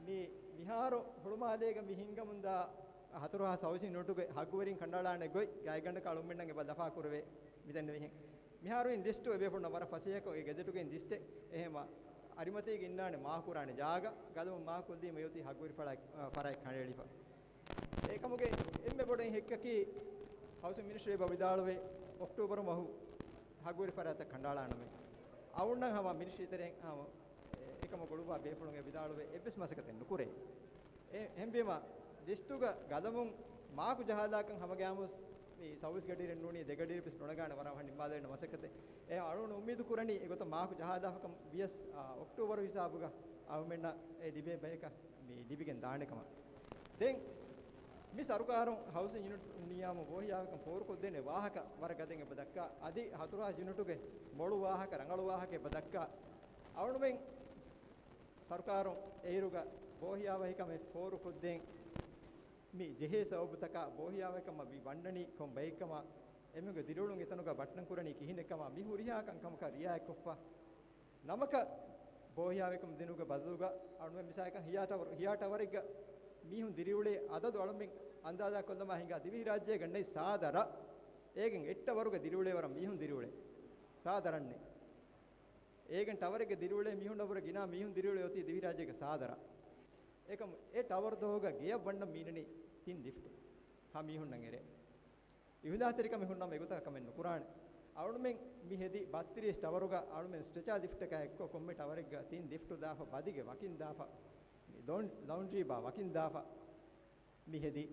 މި، މިހާރު ހުޅުމާލޭގަ މި ހިންގަމުންދާ ހަތަރު ހާސް ހައުސިން ޔުނިޓުގެ ހައްގުވެރިން ކަނޑައަޅާނެ ގޮތް ގާތްގަނޑަކަށް އަޅުމެންނަށް އެބަ ލަފާ ކުރެވޭ މިދެންނެވިހެން. މިހާރު އިން ލިސްޓު އެބޭފުޅުންނަށް ވަރަށް ފަސޭހަކޮށް އެ ގެޒެޓުގެ އިން ލިސްޓެއް އެހެންވާ އަރިމަތީގަ އިންނާނެ މާކުރާނެ ޖާގަ، ގަދަމުން މާކޮށްލީމަ އެއޮތީ ހައްގުވެރި ފަރާތް، ފަރާތް ކަނޑައެޅިފަ. އެކަމުގެ އެންމެ ބޮޑު ހެއްކަކީ ހައުސިން މިނިސްޓްރީ އެބަ ވިދާޅުވޭ އޮކްޓޫބަރު މަހު ހައްގުވެރި ފަރާތްތައް ކަނޑައަޅާނަމޭ. އަޅުންނަށް ހަމަ މިނިސްޓްރީ ތެރެއިން ހަމަ އެކަމަށް ގުޅުއްވާ ބޭފުޅުން އެ ވިދާޅުވޭ އެއްވެސް މަސައްކަތެއް ނުކުރޭ. އެ، އެހެންވީމަ ލިސްޓުގަ ގަދަމުން މާކު ޖަހާލާކަން ހަމަގައިމުވެސް މި ސައުވީސް ގަޑިއިރެއް ނޫނީ ދެ ގަޑިއިރު ވެސް ނުނަގާނެ ވަރަށް ނިންމާލެވޭނެ މަސައްކަތެއް. އެ އަޅުން އުއްމީދު ކުރަނީ އެގޮތަށް މާކު ޖަހާލާފަކަން ވިޔަސް، އާ، އޮކްޓޫބަރު ހިސާބުގަ އަޅުމެންނަށް އެ ލިބޭ ބަޔަކަށް މި ލިބިގެން ދާނެ ކަމަށް. ދެން މި ސަރުކާރުން ހައުސިން ޔުނިޓް ނިޔާމު ބޯހިޔާވަކަން ފޯރުކޮށްދޭނެ ވާހަކަ ވަރަށް ގަދައިން އެބަ ދައްކާ. އަދި ހަތަރު ހާސް ޔުނިޓުގެ މޮޅު ވާހަކަ، ރަނގަޅު ވާހަކަ އެބަ ދައްކާ. އަޅުމެން ސަރުކާރުން އޭރުގަ ބޯހިޔާވަހިކަމެއް ފޯރުކޮށްދޭން މި ޖެހޭ ސަބަބުތަކާ، ބޯހިޔާވަހިކަމަށް މި ވަންނަނީ ކޮން ބައެއްކަމާ، އެމީހުންގެ ދިރިއުޅުން އެތަނުގަ ބައްޓަން ކުރަނީ ކިހިނެއްކަމާ، މި ހުރިހާ ކަންކަމަކަށް ރިއާޔަތްކޮށްފަ. ނަމަކަށް ބޯހިޔާވަހިކަމުން ދިނުގެ ބަދަލުގަ އަޅުމެން މިސާލަކަށް ހިޔާ ޓަވަރު، ހިޔާ ޓަވަރެއްގަ މީހުން ދިރިއުޅޭ އަދަދު އަޅުމެން އަންދާޒާކޮށްލަމާ ހިނގާ ދިވެހިރާއްޖޭގަ ނެތް ސާދަ ރަށް. އޭގެން އެއް ޓަވަރުގަ ދިރިއުޅޭ ވަރަށް މީހުން ދިރިއުޅޭ. ސާދަ ރަށްނެއް. އޭގެން ޓަވަރެއްގަ ދިރިއުޅޭ މީހުންނަށްވުރެ ގިނަ މީހުން ދިރިއުޅޭ އޮތީ ދިވެހިރާއްޖޭގެ ސާދަ ރަށް. އެކަމު އެ ޓަވަރު ދޮގުގަ ގެޔަށް ވަންނަން މީނަނީ ތިން ލިފްޓު. ހަ މީހުންނަށް އެރޭ. އިހުދާތެރިކަމެއް ހުންނަމަ އެގޮތަކަށް ކަމެއް ނުކުރާނެ. އަޅުމެން މި ހެދި ބައްތިރީސް ޓަވަރުގަ އަޅުމެން ސްޓްރެޗާ ލިފްޓަކާ އެއްކޮށް ކޮންމެ ޓަވަރެއްގަ ތިން ލިފްޓު ދާފަ ބަދިގެ ވަކިން ދާފަ، ލޯން-، ލައުންޑްރީ ބާ ވަކިން ދާފަ މި ހެދީ.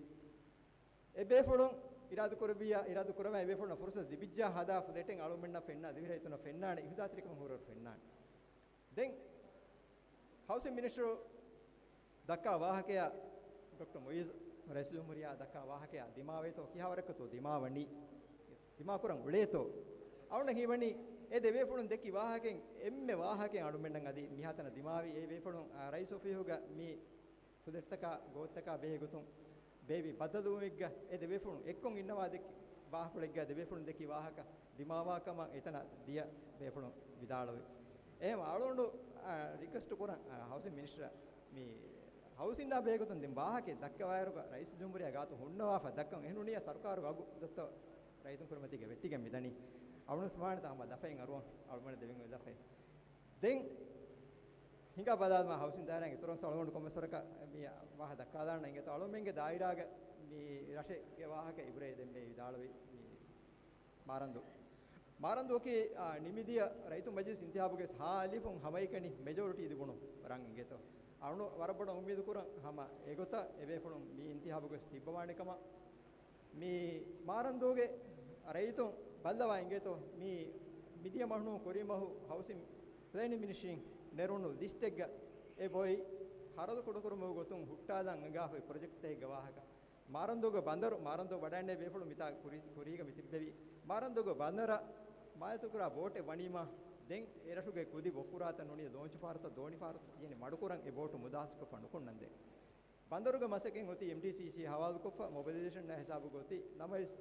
އެ ބޭފުޅުން އިރާދަކުރެއްވިއްޔާ، އިރާދަކުރަމާ އެ ބޭފުޅުންނަށް ފުރުސަތު ލިބިއްޖާ ހަދާ ފުދެއްޓެން އަޅުމެންނަށް ފެންނާ، ދިވެހިރައްޔިތުންނަށް ފެންނާނެ، އިހުދާތެރިކަމެއް ހުރަރު ފެންނާނެ. ދެން ހައުސިން މިނިސްޓަރު ދައްކާ ވާހަކަޔާ، ޑޮކްޓަރ މުއިއްޒު ރައީސުލްޖުމްހޫރިއްޔާ ދައްކާ ވާހަކަޔާ ދިމާވޭތޯ ކިހާވަރަކަށްތޯ ދިމާވަނީ؟ ދިމާކުރަން އުޅޭތޯ؟ އަޅުން ހީވަނީ އެ ދެ ބޭފުޅުން ދެއްކި ވާހަކައިން އެންމެ ވާހަކައެއް އަޅުމެންނަށް އަދި މިހާތަނަށް ދިމާވީ. އެ ބޭފުޅުން، އާ، ރައީސް އޮފީހުގަ މި ފުދެއްޓަކާ ގޯތަކާ ބެހޭ ގޮތުން ބޭއްވި ބައްދަލުވުމެއްގަ އެ ދެ ބޭފުޅުން އެއްކޮށް އިންނަވާ ދެއްކި ވާހަކަ ދެ ބޭފުޅުން ދެއްކި ވާހަކަ ދިމާވާ ކަމަށް އެތަނަށް ދިޔަ ބޭފުޅުން ވިދާޅުވި. އެހެން އަޅުގަނޑު އާ، ރިކުއެސްޓް ކުރަން، އާ، ހައުސިން މިނިސްޓަރ މި ހައުސިންއާ ބެހޭގޮތުން ދެން ވާހަކައެއް ދައްކަވާއިރުގަ ރައީސުލްޖުމްހޫރިއްޔާ ގާތު ހުންނަވާފަ ދައްކަން އެހުނުނިއްޔާ ސަރުކާރުގެ އަގު ދޮއްތޯ ރައްޔިތުން ކުރިމަތީގަ ވެއްޓިގެން މިދަނީ. އަޅުން ސުބާނެތަ ހަމަ ދަފައިން އަރުވަން އަޅުމަން ދެވިން އޮތް ދަފައެއް. ދެން ހިނގާ ބަލާލަމާ ހައުސިން ދާއިރާއިން އިތުރަށް އަޅުގަނޑު ކޮންމެސް ވަރަކަށް މި ވާހަ ދައްކާލާނަން އިނގޭތޯ އަޅުމެންގެ ދާއިރާގަ މި ރަށެއްގެ ވާހަކަ އިބުރޭ ދެން މި ވިދާޅުވި މި މާރަންދޫ. މާރަންދޫއަކީ، އާ، ނިމިދިޔަ ރައްޔިތުން މަޖިލިސް އިންތިހާބުގެ ހާލިފުން ހަމައެކަނި މެޖޯރިޓީ ލިބުނު ރަން އިނގޭތޯ. އަޅުން ވަރަށް ބޮޑަށް އުއްމީދު ކުރަން ހަމަ އެގޮތަށް އެބޭފުޅުން މި އިންތިހާބުގަ ތިއްބަވާނެ ކަމަށް. މި މާރަންދޫގެ ރައްޔިތުން ބައްލަވާ އިނގޭތޯ މި މިދިޔަ މަހުނު ކުރީ މަހު ހައުސިން ޕްލޭނިން މިނިސްޓްރީން ނެރުނު ލިސްޓެއްގަ އެ ބޮއި ހަރަދު ކުޑަކުރުމުގެ ގޮތުން ހުއްޓާލަން އަންގާފައި ޕްރޮޖެކްޓްތަކެއްގެ ވާހަކަ. މާރަންދޫގެ ބަނދަރު، މާރަންދޫ ވަޑައިންނެވި ބޭފުޅުން މިތާ ކުރި-، ކުރީގަ މި ތިއްބެވި. މާރަންދޫގެ ބަނދަރަށް މާލެ އަތުކުރާ ބޯޓެއް ވަނީމާ، ދެން އެ ރަށުގެ ކުދި ބޮއްކުރާތައް ނޫނީ ލޯންޗު ފާރުތައް ދޯނި ފާރުތައް ތިޔަނީ މަޑުކުރަން އެ ބޯޓު މުދާ ހާސިލްކޮށްފަ ނުކުންނަންދެން. ބަނދަރުގެ މަސައްކަތް އޮތީ އެމްޑީސީސީ ހަވާލުކޮށްފަ މޮބިލައިޒޭޝަން ހިސާބުގަ އޮތީ. ނަމަވެސް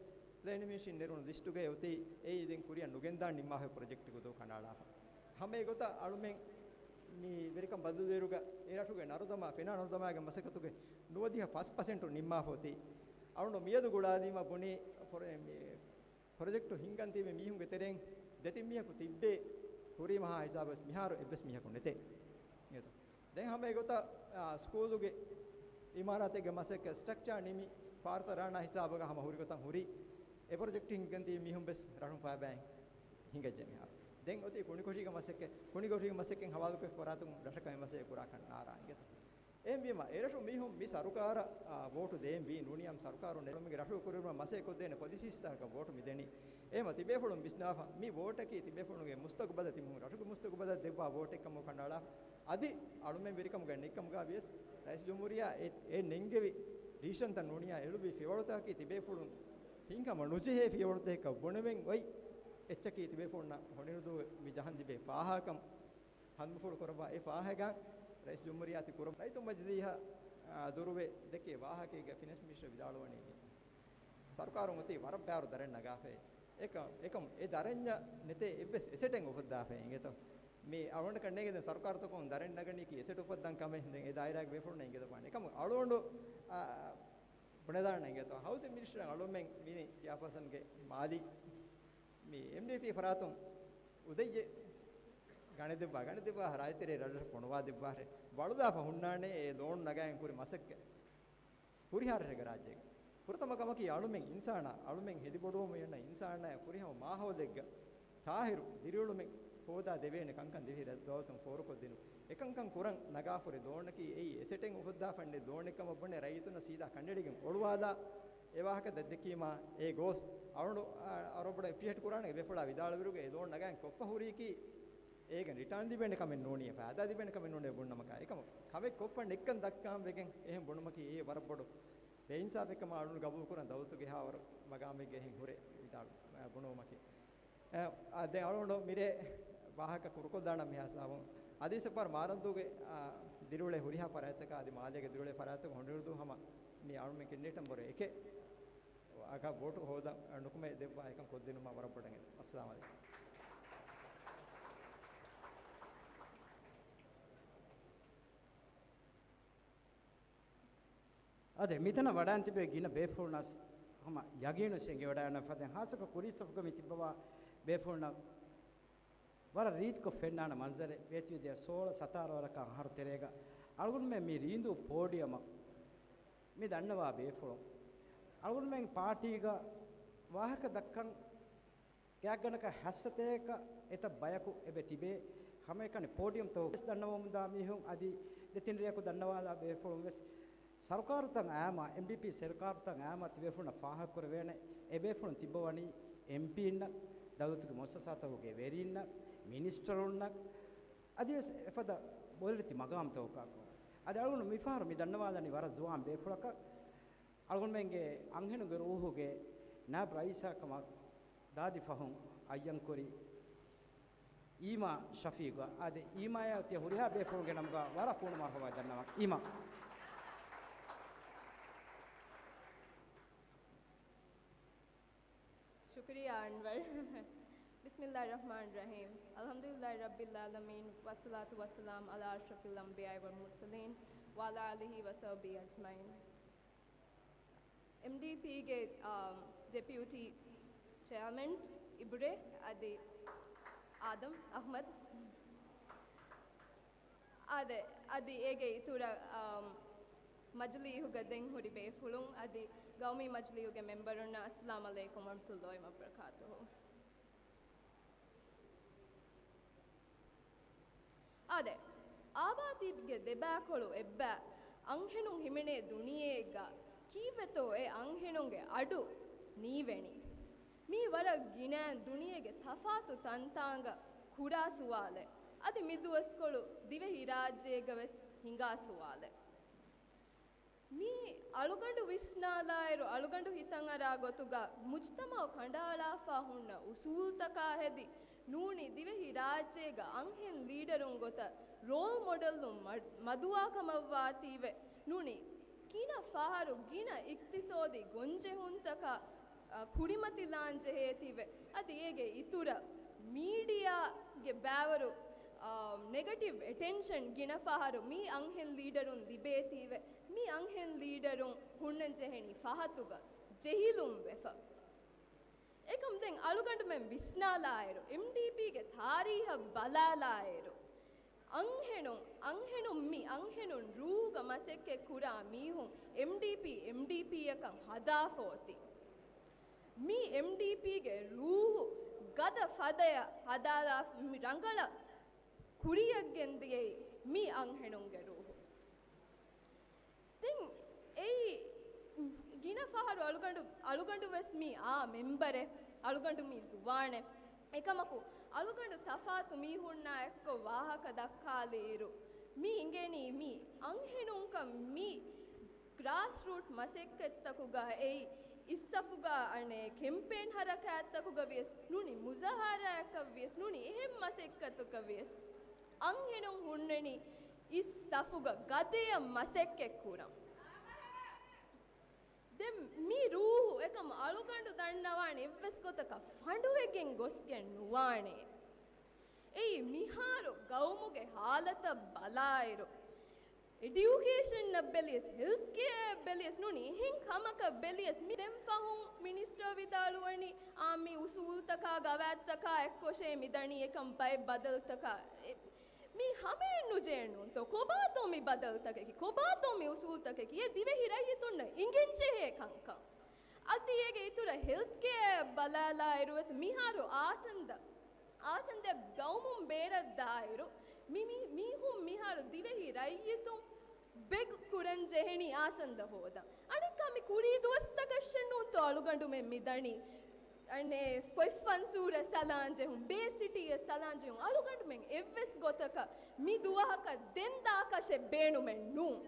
ޕްލޭނިން މިނިސްޓްރީން ނެރުނު ލިސްޓުގައި އޮތީ. އެއީ ދެން ކުރިއަށް ނުގެންދާން ނިންމާފައި ޕްރޮޖެކްޓްގެ ދޯ ކަނޑައަޅާފަ. ހަމަ އެގޮތަށް އަޅުމެން މި ވެރިކަން ބަދަލުދޭއިރުގަ އެ ރަށުގެ ނަރުދަމާ، ފެނާ ނަރުދަމާގެ މަސައްކަތުގެ ނުވަދިހަ ފަސް ޕަސެންޓު ނިންމާފަ އޮތީ. އަޅުނޑު މިއަދު ގުޅާލީމަ ބުނީ ޕްރޮ-، މި ޕްރޮޖެކްޓު ހިންގަން ތިބި މީހުންގެ ތެރެއިން ދެތިން މީހަކު ތިއްބޭ، ކުރީ މަހާ ހިސާބަށް މިހާރު އެއްވެސް މީހަކު ނެތޭ. އެދު. ދެން ހަމަ އެގޮތަށް، އާ، ސްކޫލުގެ އިމާރާތެއްގެ މަސައްކަތް ސްޓްރަކްޗާ ނިމި ފާރުތައް ރާނާ ހިސާބަކަށް ހަމަ ހުރިގޮތަށް ހުރި. އެ ޕްރޮޖެކްޓް ހިންގަން ތިބި މީހުން ވެސް ރަށުން ފައިބައި ހިނގައްޖެ މިހާރު. ދެން އޮތީ ކުނިކޮށީގެ މަސައްކަތް، ކުނިކޮށީގެ މަސައްކަތް ހަވާލުކޮށް ފަރާތުން ރަށަކަށް މި މަސައްކަތް ކުރާކަށް ނާރާ އިނގޭތޯ. އެހެންވީމަ، އެރަށު މީހުން މި ސަރުކާރަށް، އާ، ވޯޓު ދޭންވީ ނޫނީ އަމް ސަރުކާރު ނެރުމުގެ ރަށު ކުރިއެރުމަށް މަސައްކަތް ކޮށްދޭނެ ޕޮލިސީސްތަކަކަށް ވޯޓު މިދެނީ. އެހެމަ ތިބޭފުޅުން ވިސްނާފަ، މި ވޯޓަކީ ތިބޭފުޅުންގެ މުސްތަގުބަލަށް ތިބޭފުޅުން ރަށުގެ މުސްތަގުބަލަށް ދެއްވާ ވޯޓެއް ކަމަށް ކަނޑައަޅާ. އަދި އަޅުމެން ވެރިކަމުގަ ނެތްކަމުގަ ވިޔަސް، ރައީސް ޖުމްހޫރިއްޔާ އެ، އެ ނެންގެވި ޑިސިޝަންތައް ނޫނީ އެޅުއްވި ފިޔަވަޅުތަކަކީ ތިބޭފުޅުން ހިނގަމަ ނުޖެހޭ ފިޔަވަޅުތަކަކަށް ބުނެވެން އޮތް އެއްޗަކީ ތިބޭފުޅުންނަށް ހޮނިރުދޫ މި ޖަހަން ތިބޭ ފާހަގަކަން. ހަނދުމަފުޅު ކުރައްވާ އެ ފާހަގަ ރައީސް ޖުމްހޫރިއްޔާ ތި ކުރަން. ރައްޔިތުން މަޖިލީހަށް، އާ، ދުރުވެ ދެއްކޭ ވާހަކައިގަ ފިނޭންސް މިނިސްޓަރ ވިދާޅުވަނީ، ސަރުކާރުން އޮތީ ވަރަށް ބާރު ދަރަން ނަގާފައި. އެކަ-، އެކަމް އެ ދަރަންޏަށް ނެތޭ އެއްވެސް އެސެޓެއް އުފައްދާފައި އިނގޭތޯ. މި އަޅުގަނޑަކަށް ނޭނގެ ދެން ސަރުކާރުތަކުން ދަރަން ނަގަނީކީ އެސެޓް އުފައްދަން ކަމެއް ދެން އެ ދާއިރާގެ ބޭފުޅުންނަށް އިނގޭތޯ ވާނެ. އެކަމް އަޅުގަނޑު، އާ، ބުނެދާނެ އިނގޭތޯ. ހައުސިން މިނިސްޓަރ އަޅުމެން މި ޗެއާޕާސަންގެ މާލީ މި އެމްޑީޕީ ފަރާތުން އުދައްޔެ ގަނެދެއްވާ، ގަނެދެއްވާ ރާއްޖެތެރޭ ރަށްރަށް ފޮނުވާ ދެއްވާށޭ. ވަޅުދާފަ ހުންނާނެ އެ ލޯން ނަގައިން ކުރި މަސައްކަތް. ހުރިހާ ރަށެއްގެ ރާއްޖޭގަ. ފުރަތަމަ ކަމަކީ އަޅުމެން އިންސާނާ، އަޅުމެން ހެދިބޮޑުވަމުން އަންނަ އިންސާނާ ފުރިހަމަ މާހައުލެއްގަ ތާހިރު ދިރިއުޅުމެއް ހޯދާ ދެވޭނެ ކަންކަން ދިވެހި ރަ-، ދައުލަތުން ފޯރުކޮށްދިނުން. އެކަންކަން ކުރަން ނަގާފަ ހުރި ލޯނަކީ އެއީ އެސެޓެއް އުފައްދާފަ އަންނަ ލޯނެއް ކަމަށް ބުނެ ރައްޔިތުންނަށް ސީދާ ކަނޑައެޅިގެން އޮޅުވާލާ އެ ވާހަކަ ދަތްދެއްކީމާ އެ ގޯސް އަޅުގަނޑު، އާ، ވަރަށް ބޮޑަށް އެޕްރިޝިއޭޓް ކުރާނެ އެ ބޭފުޅާ ވިދާޅުވިއިރުގަ އެ ލޯން ނަގައިން ކޮށްފަ ހުރީކީ އޭގެން ރިޓާން ލިބޭނެ ކަމެއް ނޫނީ، ފައިދާ ލިބޭނެ ކަމެއް ނޫނޭ ބުންނަމަކާ، އެކަމަށް ކަމެއް ކޮށްފަ ނެތްކަން ދައްކާން ވެގެން އެހެން ބުނުމަކީ އެ ވަރަށް ބޮޑު ބޭއިންސާފެއް ކަމަށް އަޅުގަނޑު ގަބޫލު ކުރަން ދައުލަތުގެ ހާވަރު މަގާމެއްގަ އެހެން ހުރެ ވިދާޅު، އަ، ބުނުމަކީ. އަ، އަ، ދެން އަޅުގަނޑު މިރޭ ވާހަކަ ކުރުކޮށްލާނަން މި ހިސާބުން. އަދި އިސަފާރު މާރަންދޫގެ، އަ، ދިރިއުޅޭ ހުރިހާ ފަރާތްތަކާ އަދި މާލޭގެ ދިރިއުޅޭ ފަރާތްތަކުން ހޮނިރުދޫ ހަމަ މި އަޅުމެން ކެންޑިޑޭޓް ނަމްބަރު އެކެއް އަކަށް ވޯޓު ހޯދަން ނުކުމެ ދެއްވާ އެކަން ކޮށްދިނުމަށް ވަރަށް ބޮޑަށް އެދެން. އައްސަލާމު ޢަލައިކުމް. އާދެ، މިތަނަށް ވަޑައިން ތިބޭ ގިނަ ބޭފުޅުންނަސް ހަމަ ޔަގީނު އެނގިވަޑައިގަންނަ ފަދައިން، ހާއްސަކޮށް ކުރީ ސަފުގަ މި ތިއްބަވާ ބޭފުޅުންނަށް ވަރަށް ރީތިކޮށް ފެންނާނެ މަންޒަރެއް. ވޭތުވެދިޔަ ސޯޅަ ސަތާރަ ވަރަކަށް އަހަރު ތެރޭގަ އަޅުގަނޑުމެން މި ރީނދޫ ޕޯޑިއަމަށް މި ދަންނަވާ ބޭފުޅުން އަޅުގަނޑުމެން ޕާޓީގަ ވާހަކަ ދައްކަން ގާތްގަނޑަކަށް ހާއްސަތަކަކަށް އެތައް ބަޔަކު އެބަ ތިބޭ. ހަމައެކަނި ޕޯޑިއަމްތަކުގަ ވެސް ދަންނަވަމުންދާ މީހުން އަދި ދެތިން ރެޔަކު ދަންނަވާލާ ބޭފުޅުން ވެސް ސަރުކާރުތައް އާއްމާ، އެމްޑީޕީ ސަރުކާރުތައް އާއްމާ ތިބޭފުޅުންނަށް ފާހަގަކުރެވޭނެ. އެބޭފުޅުން ތިއްބަވަނީ އެމްޕީންނަށް، ދައުލަތުގެ މުއައްސަސާތަކުގެ ވެރިންނަށް، މިނިސްޓަރުންނަށް، އަދިވެސް އެފަދަ ބޮލެތި މަގާމްތަކުގަ. އަދި އަޅުގަނޑު މިފަހަރު މި ދަންނަވާލަނީ ވަރަށް ޒުވާން ބޭފުޅަކަށް. އަޅުގަނޑުމެންގެ އަންހެނުންގެ ރޫހުގެ ނާއިބު ރައީސާ ކަމަށް ދާދި ފަހުން އައްޔަންކުރި އީމާ ޝަފީގު. އާދެ، އީމާޔާ ތިޔަ ހުރިހާ ބޭފުޅުންގެ ނަމުގަ ވަރަށް ކޫނު މަރުޙަބާ ދަންނަވަން. އީމާ. ޝުކުރިއްޔާ އަންވަރު. بسم الله الرحمن الرحيم. الحمد لله رب العالمين، والصلاة والسلام على أشرف الأنبياء والمرسلين، وعلى آله وصحبه أجمعين. އެމްޑީޕީގެ، އާ، ޑެޕިއުޓީ ޗެއާމެން އިބުރޭ އަދި އާދަމް އަޙްމަދު. އާދެ، އަދި އޭގެ އިތުރަށް، އާ، މަޖިލީހުގަ ދެން ހުރި ބޭފުޅުން އަދި ގައުމީ މަޖިލީހުގެ މެމްބަރުންނަށް އައްސަލާމް ޢަލައިކުމް ވަރަޙްމަތުﷲ ވަބަރަކާތުހު. އާދެ، އާބާދީގެ ދެބައިކޮޅު އެއްބައި އަންހެނުން ހިމެނޭ ދުނިޔެއެއްގަ ކީއްވެތޯ އެ އަންހެނުންގެ އަޑު ނީވެނީ؟ މީ ވަރަށް ގިނަ ދުނިޔޭގެ ތަފާތު ތަންތާނގަ ކުރާ ސުވާލެއް. އަދި މި ދުވަސްކޮޅު ދިވެހި ރާއްޖޭގަ ވެސް ހިނގާ ސުވާލެއް. މީ އަޅުގަނޑު ވިސްނާލާއިރު، އަޅުގަނޑު ހިތަށް އަރާ ގޮތުގަ މުޖްތަމަޢު ކަނޑައަޅާފަ ހުންނަ އުސޫލުތަކާ ހެދި، ނޫނީ ދިވެހި ރާއްޖޭގަ އަންހެން ލީޑަރުން ގޮތަށް ރޯލް މޮޑެލުން މަ-، މަދުވާ ކަމަށްވާތީވެ، ނޫނީ ގިނަ ފަހަރު ގިނަ އިޤްތިޞާދީ ގޮންޖެހުންތަކާ، އަ، ކުރިމަތިލާން ޖެހޭތީވެ، އަދި އޭގެ އިތުރަށް މީޑިއާގެ ބައިވަރު، އާ، ނެގަޓިވް އެޓެންޝަން ގިނަ ފަހަރު މި އަންހެން ލީޑަރުން ލިބޭތީވެ، މި އަންހެން ލީޑަރުން ހުންނަން ޖެހެނީ ފަހަތުގަ ޖެހިލުން ވެފަ. އެކަމް ދެން އަޅުގަނޑުމެން ވިސްނާލާއިރު، އެމްޑީޕީގެ ތާރީހަށް ބަލާލާއިރު، އަންހެނުން، އަންހެނުން މި އަންހެނުން ރޫހުގަ މަސައްކަތް ކުރާ މީހުން އެމްޑީޕީ، އެމްޑީޕީއަކަށް ހަދާފަ އޮތީ. މި އެމްޑީޕީގެ ރޫހު ގަދަ ފަދަޔަށް ހަދާލާ މި ރަނގަޅަށް ކުރިޔަށް ގެންދިޔައީ މި އަންހެނުންގެ ރޫހު. ދެން އެއީ ގިނަ ފަހަރު އަޅުގަނޑު، އަޅުގަނޑު ވެސް މި އާ މެމްބަރެއް، އަޅުގަނޑު މި ޒުވާނެއް. އެކަމަކު، އަޅުގަނޑު ތަފާތު މީހުންނާ އެއްކޮށް ވާހަކަ ދައްކާލިއިރު، މި އިނގެނީ މި އަންހެނުންކަން މި ގްރާސް ރޫޓް މަސައްކަތްތަކުގަ އެއީ އިސްސަފުގަ އަނެއް ކެމްޕޭން ހަރަކާތްތަކުގަ ވިޔަސް ނޫނީ، މުޒާހަރާއަކަށް ވިޔަސް ނޫނީ، އެހެން މަސައްކަތަކަށް ވިޔަސް އަންހެނުން ހުންނަނީ އިސްސަފުގަ ގަދަޔަށް މަސައްކަތް ކުރަން. ދެން މި ރޫހު އެކަމަށް އަޅުގަނޑު ދަންނަވާނެ އެއްވެސް ގޮތަކަށް ފަނޑުވެގެން ގޮސްގެން ނުވާނެ. އެއީ މިހާރު ގައުމުގެ ހާލަތަށް ބަލާއިރު، އެޑިއުކޭޝަންއަށް ބެލިޔަސް، ހެލްތް ކެއާއަށް ބެލިޔަސް ނޫނީ، އެހެން ކަމަކަށް ބެލިޔަސް، މި ދެން ފަހުން މިނިސްޓަރ ވިދާޅުވަނީ، އާ، މި އުސޫލުތަކާ ގަވާއިދުތަކާ އެއްކޮށޭ މިދަނީ އެކަން ބައެއް ބަދަލުތަކާ. އެ، މީ ހަމައެއް ނުޖެހެނޫންތޯ؟ ކޮބާތޯ މި ބަދަލުތަކަކީ؟ ކޮބާތޯ މި އުސޫލުތަކަކީ؟ އެ ދިވެހި ރައްޔިތުންނަށް އިނގެންޖެހޭ ކަންކަން. އަދި އޭގެ އިތުރަށް ހެލްތް ކެއާއަށް ބަލާލާއިރުވެސް މިހާރު އާސަންދަ، އާސަންދަ ގައުމުން ބޭރަށް ދާއިރު، މި، މި، މީހުން މިހާރު ދިވެހި ރައްޔިތުން ބެގް ކުރަން ޖެހެނީ އާސަންދަ ހޯދަން. އަނެއްކާ މި ކުރީ ދުވަސްތަކަށެއް ނޫންތޯ އަޅުގަނޑުމެން މި ދަނީ؟ އަނެއް ފޮތް ފަންސޫރަށް ސަލާން ޖެހުން، ބޭސް ސިޓީއަށް ސަލާން ޖެހުން. އަޅުގަނޑުމެން އެއްވެސް ގޮތަކަށް މި ދުވަހަކަށް ދެން ދާކަށެއް ބޭނުމެއް ނޫން.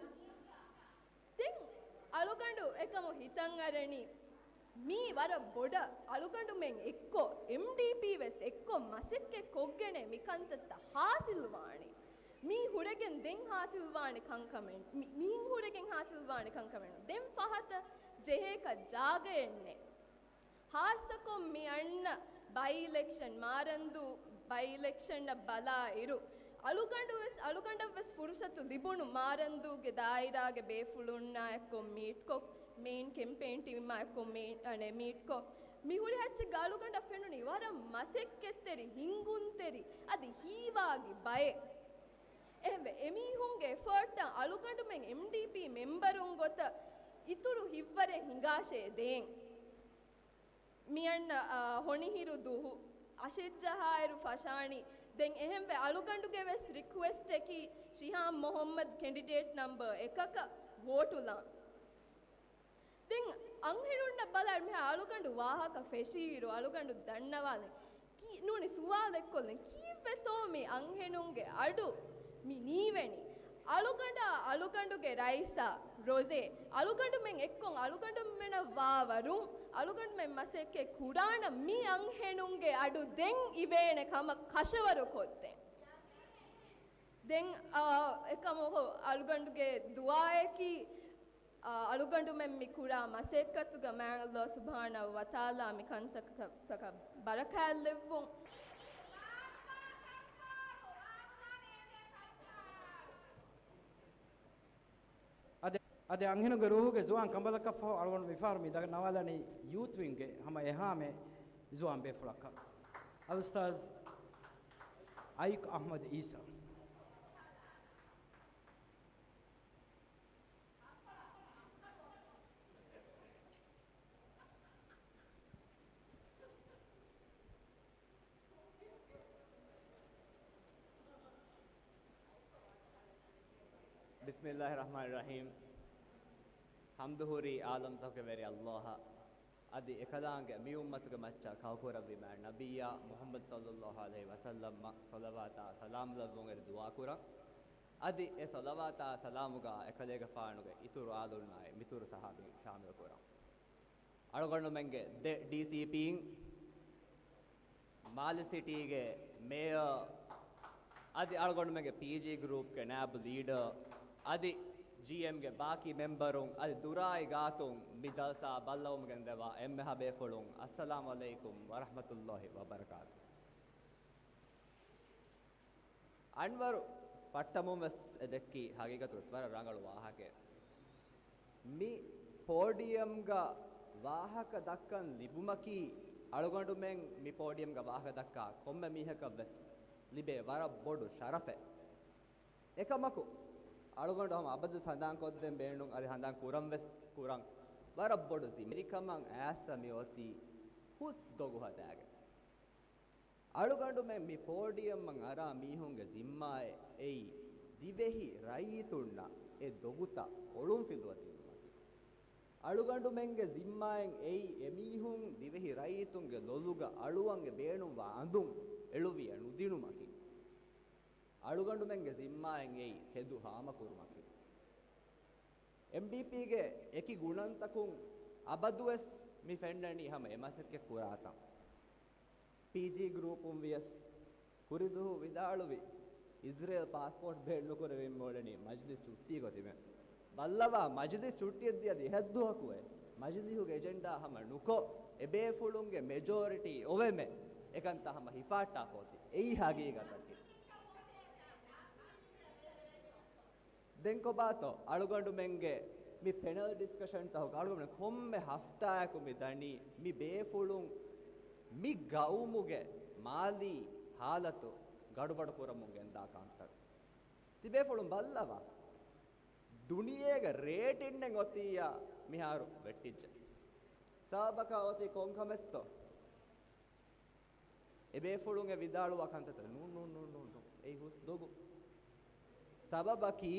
ދެން އަޅުގަނޑު އެކަމު ހިތަށް އަރަނީ، މީ ވަރަށް ބޮޑަށް އަޅުގަނޑުމެން އެއްކޮށް، އެމްޑީޕީ ވެސް އެއްކޮށް މަސައްކަތް ކޮށްގެނެ މި ކަންތައްތައް ހާސިލް ވާނީ. މީ ހުރެގެން ދެން ހާސިލް ވާނެ ކަންކަމެއް، މި، މީން ހުރެގެން ހާސިލް ވާނެ ކަންކަމެއް ނޫން. ދެން ފަހަތަށް ޖެހޭކަށް ޖާގައެއް ނެތް. ހާއްސަކޮށް މި އަންނަ ބައި އިލެކްޝަން، މާރަންދޫ ބައި އިލެކްޝަންއަށް ބަލާއިރު، އަޅުގަނޑު ވެސް، އަޅުގަނޑަށް ވެސް ފުރުސަތު ލިބުނު މާރަންދޫގެ ދާއިރާގެ ބޭފުޅުންނާ އެއްކޮށް މީޓްކޮށް، މެއިން ކެމްޕޭން ޓީމާ އެއްކޮށް މީ-، އަނެއް މީޓްކޮށް، މި ހުރި ހައްޗެއްގަ އަޅުގަނޑަށް ފެނުނީ ވަރަށް މަސައްކަތްތެރި، ހިންގުންތެރި، އަދި ހީވާގި ބައެއް. އެހެންވެ، އެމީހުންގެ އެފަރޓްތައް އަޅުގަނޑުމެން އެމްޑީޕީ މެމްބަރުން ގޮތަށް އިތުރު ހިތްވަރެއް ހިނގާށޭ ދޭން. މިއަންނަ، އާ، ހޮނިހިރު ދުހު އަށެއްޖަހާއިރު ފަށާނީ. ދެން އެހެންވެ، އަޅުގަނޑުގެ ވެސް ރިކުއެސްޓަކީ ޝިހާމް މުހައްމަދު ކެންޑިޑޭޓް ނަމްބަރ އެކަކަށް ވޯޓުލާން. ދެން އަންހެނުންނަށް ބަލާއިރު މިހާ އަޅުގަނޑު ވާހަކަ ފެށިއިރު އަޅުގަނޑު ދަންނަވާލެ. ކީ-، ނޫނީ ސުވާލެއްކޮށްލަން، ކީއްވެތޯ މި އަންހެނުންގެ އަޑު މި ނީވެނީ؟ އަޅުގަނޑާ، އަޅުގަނޑުގެ ރައީސާ، ރޮޒޭ، އަޅުގަނޑުމެން އެއްކޮށް އަޅުގަނޑުމެންނަށް ވާވަރުން އަޅުގަނޑުމެން މަސައްކަތް ކުރާނަ މި އަންހެނުންގެ އަޑު ދެން އިވޭނެ ކަމަށް ކަށަވަރު ކޮށްދޭން. ދެން، އާ، އެކަމަކު އަޅުގަނޑުގެ ދުޢާއަކީ އަޅުގަނޑުމެން މި ކުރާ މަސައްކަތުގަ މާތް ﷲ ސުބްޙާނަހޫ ވަތަޢާލާ މި ކަންތަކަށް ބަރަކާތްލެއްވުން. އަދި، އަދި އަންހެނުންގެ ރޫހުގެ ޒުވާން ކަނބަލަކަށްފަހު އަޅުގަނޑު މިފަހަރު މި ދަންނަވާލަނީ ޔޫތު ވިންގްގެ ހަމަ އެހާމެ ޒުވާން ބޭފުޅަކަށް. އަލްއުސްތާޛް އައިކް އަޙްމަދު އީސާ. ބިސްމިއްލާހި ރަޙްމާނި ރަޙީމް. ޙަމްދު ހުރީ ޢާލަމްތަކުގެ ވެރި ﷲ އަށް. އަދި އެކަލާނގެ މި އުއްމަތުގެ މައްޗަށް ކައުކުރައްވި މާތް ނަބިއްޔާ މުޙައްމަދު ޞައްލައްލާހު ޢަލައިހި ވަސައްލަމަށް ޞަލަވާތާ ސަލާމް ލައްވުން އެދި ދުޢާ ކުރަން. އަދި އެ ޞަލަވާތާ ސަލާމުގަ އެކަލޭގެފާނުގެ އިތުރު އާލުންނާއި މިތުރު ޞަޙާބީން ޝާމިލު ކުރަން. އަޅުގަނޑުމެންގެ ދެ ޑީސީޕީން، މާލެ ސިޓީގެ މޭޔަރ، އަދި އަޅުގަނޑުމެންގެ ޕީޖީ ގްރޫޕްގެ ނާއިބު ލީޑަރ، އަދި ޖީއެމްގެ ބާކީ މެމްބަރުން، އަދި ދުރާއި ގާތުން މި ޖަލްސާ ބައްލަވަމުން ގެންދަވާ އެންމެހާ ބޭފުޅުން، އައްސަލާމު ޢަލައިކުމް ވަރަޙްމަތުﷲި ވަބަރަކާތު. އަންވަރު ފައްޓަމުން ވެސް އެ ދެއްކީ ހަގީގަތުގަސް ވަރަށް ރަނގަޅު ވާހަކައެއް. މި ޕޯޑިއަމްގަ ވާހަކަ ދައްކަން ލިބުމަކީ، އަޅުގަނޑުމެން މި ޕޯޑިއަމްގަ ވާހަކަ ދައްކާ ކޮންމެ މީހަކަށް ވެސް ލިބޭ ވަރަށް ބޮޑު ޝަރަފެއް. އެކަމަކު، އަޅުގަނޑު ހަމަ އަބަދު ހަނދާން ކޮށްދޭން ބޭނުން، އަދި ހަނދާން ކުރަން ވެސް ކުރަން، ވަރަށް ބޮޑު ޒިންމާވެރިކަމަށް އައިސް މި އޮތީ ހުސް ދޮގު ހަދާގެން. އަޅުގަނޑުމެން މި ޕޯޑިއަމަށް އަރާ މީހުންގެ ޒިންމާއެއް އެއީ، ދިވެހި ރައްޔިތުންނަށް އެ ދޮގުތައް އޮޅުންފިލުވަދިނުމަކީ. އަޅުގަނޑުމެންގެ ޒިންމާއެއް އެއީ، އެމީހުން ދިވެހި ރައްޔިތުންގެ ލޮލުގަ އަޅުވަން އެ ބޭނުންވާ އަނދުން އެޅުވިއެއް ނުދިނުމަކީ. އަޅުގަނޑުމެންގެ ޒިންމާއެއް އެއީ، ތެދު ހާމަކުރުމަކީ. އެމްޑީޕީގެ އެކި ގުނަންތަކުން އަބަދުވެސް މި ފެންނަނީ ހަމަ އެ މަސައްކަތް ކުރާތަން. ޕީޖީ ގްރޫޕުން ވިޔަސް ކުރިދުވަހު ވިދާޅުވި، އިޒްރޭލް ޕާސްޕޯޓް ބޭނުން ނުކުރެވެން މިއުޅެނީ މަޖްލިސް ޗުއްޓީގަ ތިބެން. ބައްލަވާ، މަޖްލިސް ޗުއްޓީއަށް ދިޔަ ދިހައެއް ދުވަހަކު އެ މަޖްލިހުގެ އެޖެންޑާ ހަމަ ނުކޮށް، އެބޭފުޅުންގެ މެޖޯރިޓީ އޮވެމެ އެކަންތައް ހަމަ ހިފާއްޓާފަ އޮތީ. އެއީ ހަގީގަތަކީ. ދެން ކޮބާތޯ އަޅުގަނޑުމެންގެ މި ޕެނަލް ޑިސްކަޝަންތަކުގަ އަޅުގަނޑުމެން ކޮންމެ ހަފްތާއަކު މި ދަނީ މި ބޭފުޅުން މި ގައުމުގެ މާލީ ހާލަތު ގަޑުބަޑު ކުރަމުން ގެންދާ ކަންތައް. ތިބޭފުޅުން ބައްލަވާ. ދުނިޔޭގެ ރޭޓިންއެއް އޮތިއްޔާ މިހާރު ވެއްޓިއްޖެ. ސަބަބަކާ އޮތީ ކޮން ކަމެއްތޯ؟ އެބޭފުޅުން އެ ވިދާޅުވާ ކަންތައްތައް ނޫން، ނޫން، ނޫން، ނޫން، ނޫން. އެއީ ހުސް ދޮގު. ސަބަބަކީ،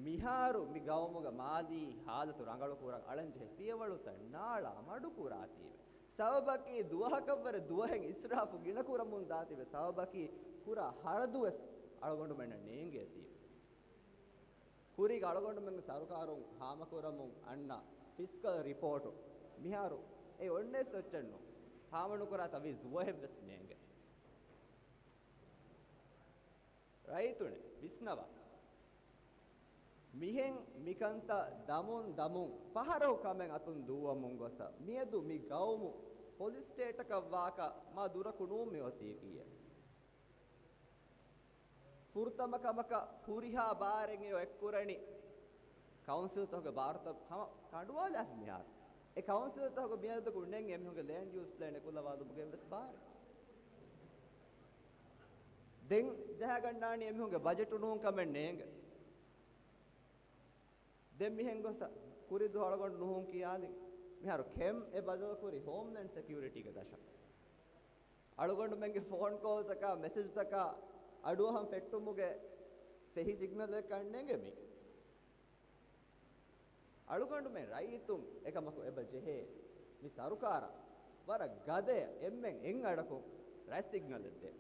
މިހާރު މި ގައުމުގެ މާލީ ހާލަތު ރަނގަޅު ކުރަން އަޅަންޖެހޭ ފިޔަވަޅުތައް ނާޅާ މަޑު ކުރާތީވެ. ސަބަބަކީ، ދުވަހަކަށްވުރެ ދުވަހެއް އިސްރާފު ގިނަ ކުރަމުން ދާތީވެ. ސަބަބަކީ، ކުރާ ހަރަދުވެސް އަޅުގަނޑުމެންނަށް ނޭނގޭތީވެ. ކުރީގަ އަޅުގަނޑުމެންގެ ސަރުކާރުން ހާމަކުރަމުން އަންނަ ފިސްކަލް ރިޕޯޓު މިހާރު އެ އޮންނަ އެއްޗެއް ނޫން. ހާމަނުކުރާތާ ވީ ދުވަހެއްވެސް ނޭނގެ. ރައްޔިތުން ވިސްނަވާ. މިހެން މިކަންތައް ދަމުން ދަމުން ފަހަރަކު ކަމެއް އަތުން ދުއްވަމުން ގޮސް، މިއަދު މި ގައުމު ޕޮލިސް ސްޓޭޓަކަށް ވާކަށް މާ ދުރަކު ނޫން މި އޮތީކީއެއް. ފުރަތަމަ ކަމަކަށް ހުރިހާ ބާރެއް އެއޮ އެއްކުރަނީ ކައުންސިލްތަކުގެ ބާރުތައް ހަމަ ކަނޑުވާލާފަ މިހާރު. އެ ކައުންސިލްތަކުގެ މިއަދަކު ނެން އެމީހުންގެ ލޭންޑް ޔޫސް ޕްލޭން އެކުލަވާލުމުގެ ވެސް ބާރެއް. ދެން ޖަހާގަންނާނީ އެމީހުންގެ ބަޖެޓު ނޫން ކަމެއް ނޭނގެ. ދެން މިހެން ގޮސް ކުރިދު އަޅުގަނޑު ނުހުން ކިޔާލި. މިހާރު ކެމް އެ ބަދަލުކުރި ހޯމްލޭންޑް ސެކިއުރިޓީގެ ދަށަށް. އަޅުގަނޑުމެންގެ ފޯން ކޯލްތަކާ، މެސެޖްތަކާ އަޑުއަހަން ފެއްޓުމުގެ ފެހި ސިގްނަލެއް ކަންނޭނގެ މީ. އަޅުގަނޑުމެން ރައްޔިތުން އެކަމަކު އެބަ ޖެހޭ މި ސަރުކާރަށް ވަރަށް ގަދަޔަށް އެންމެން އެއް އަޑަކުން ރައިސް ސިގްނަލެއް ދޭ.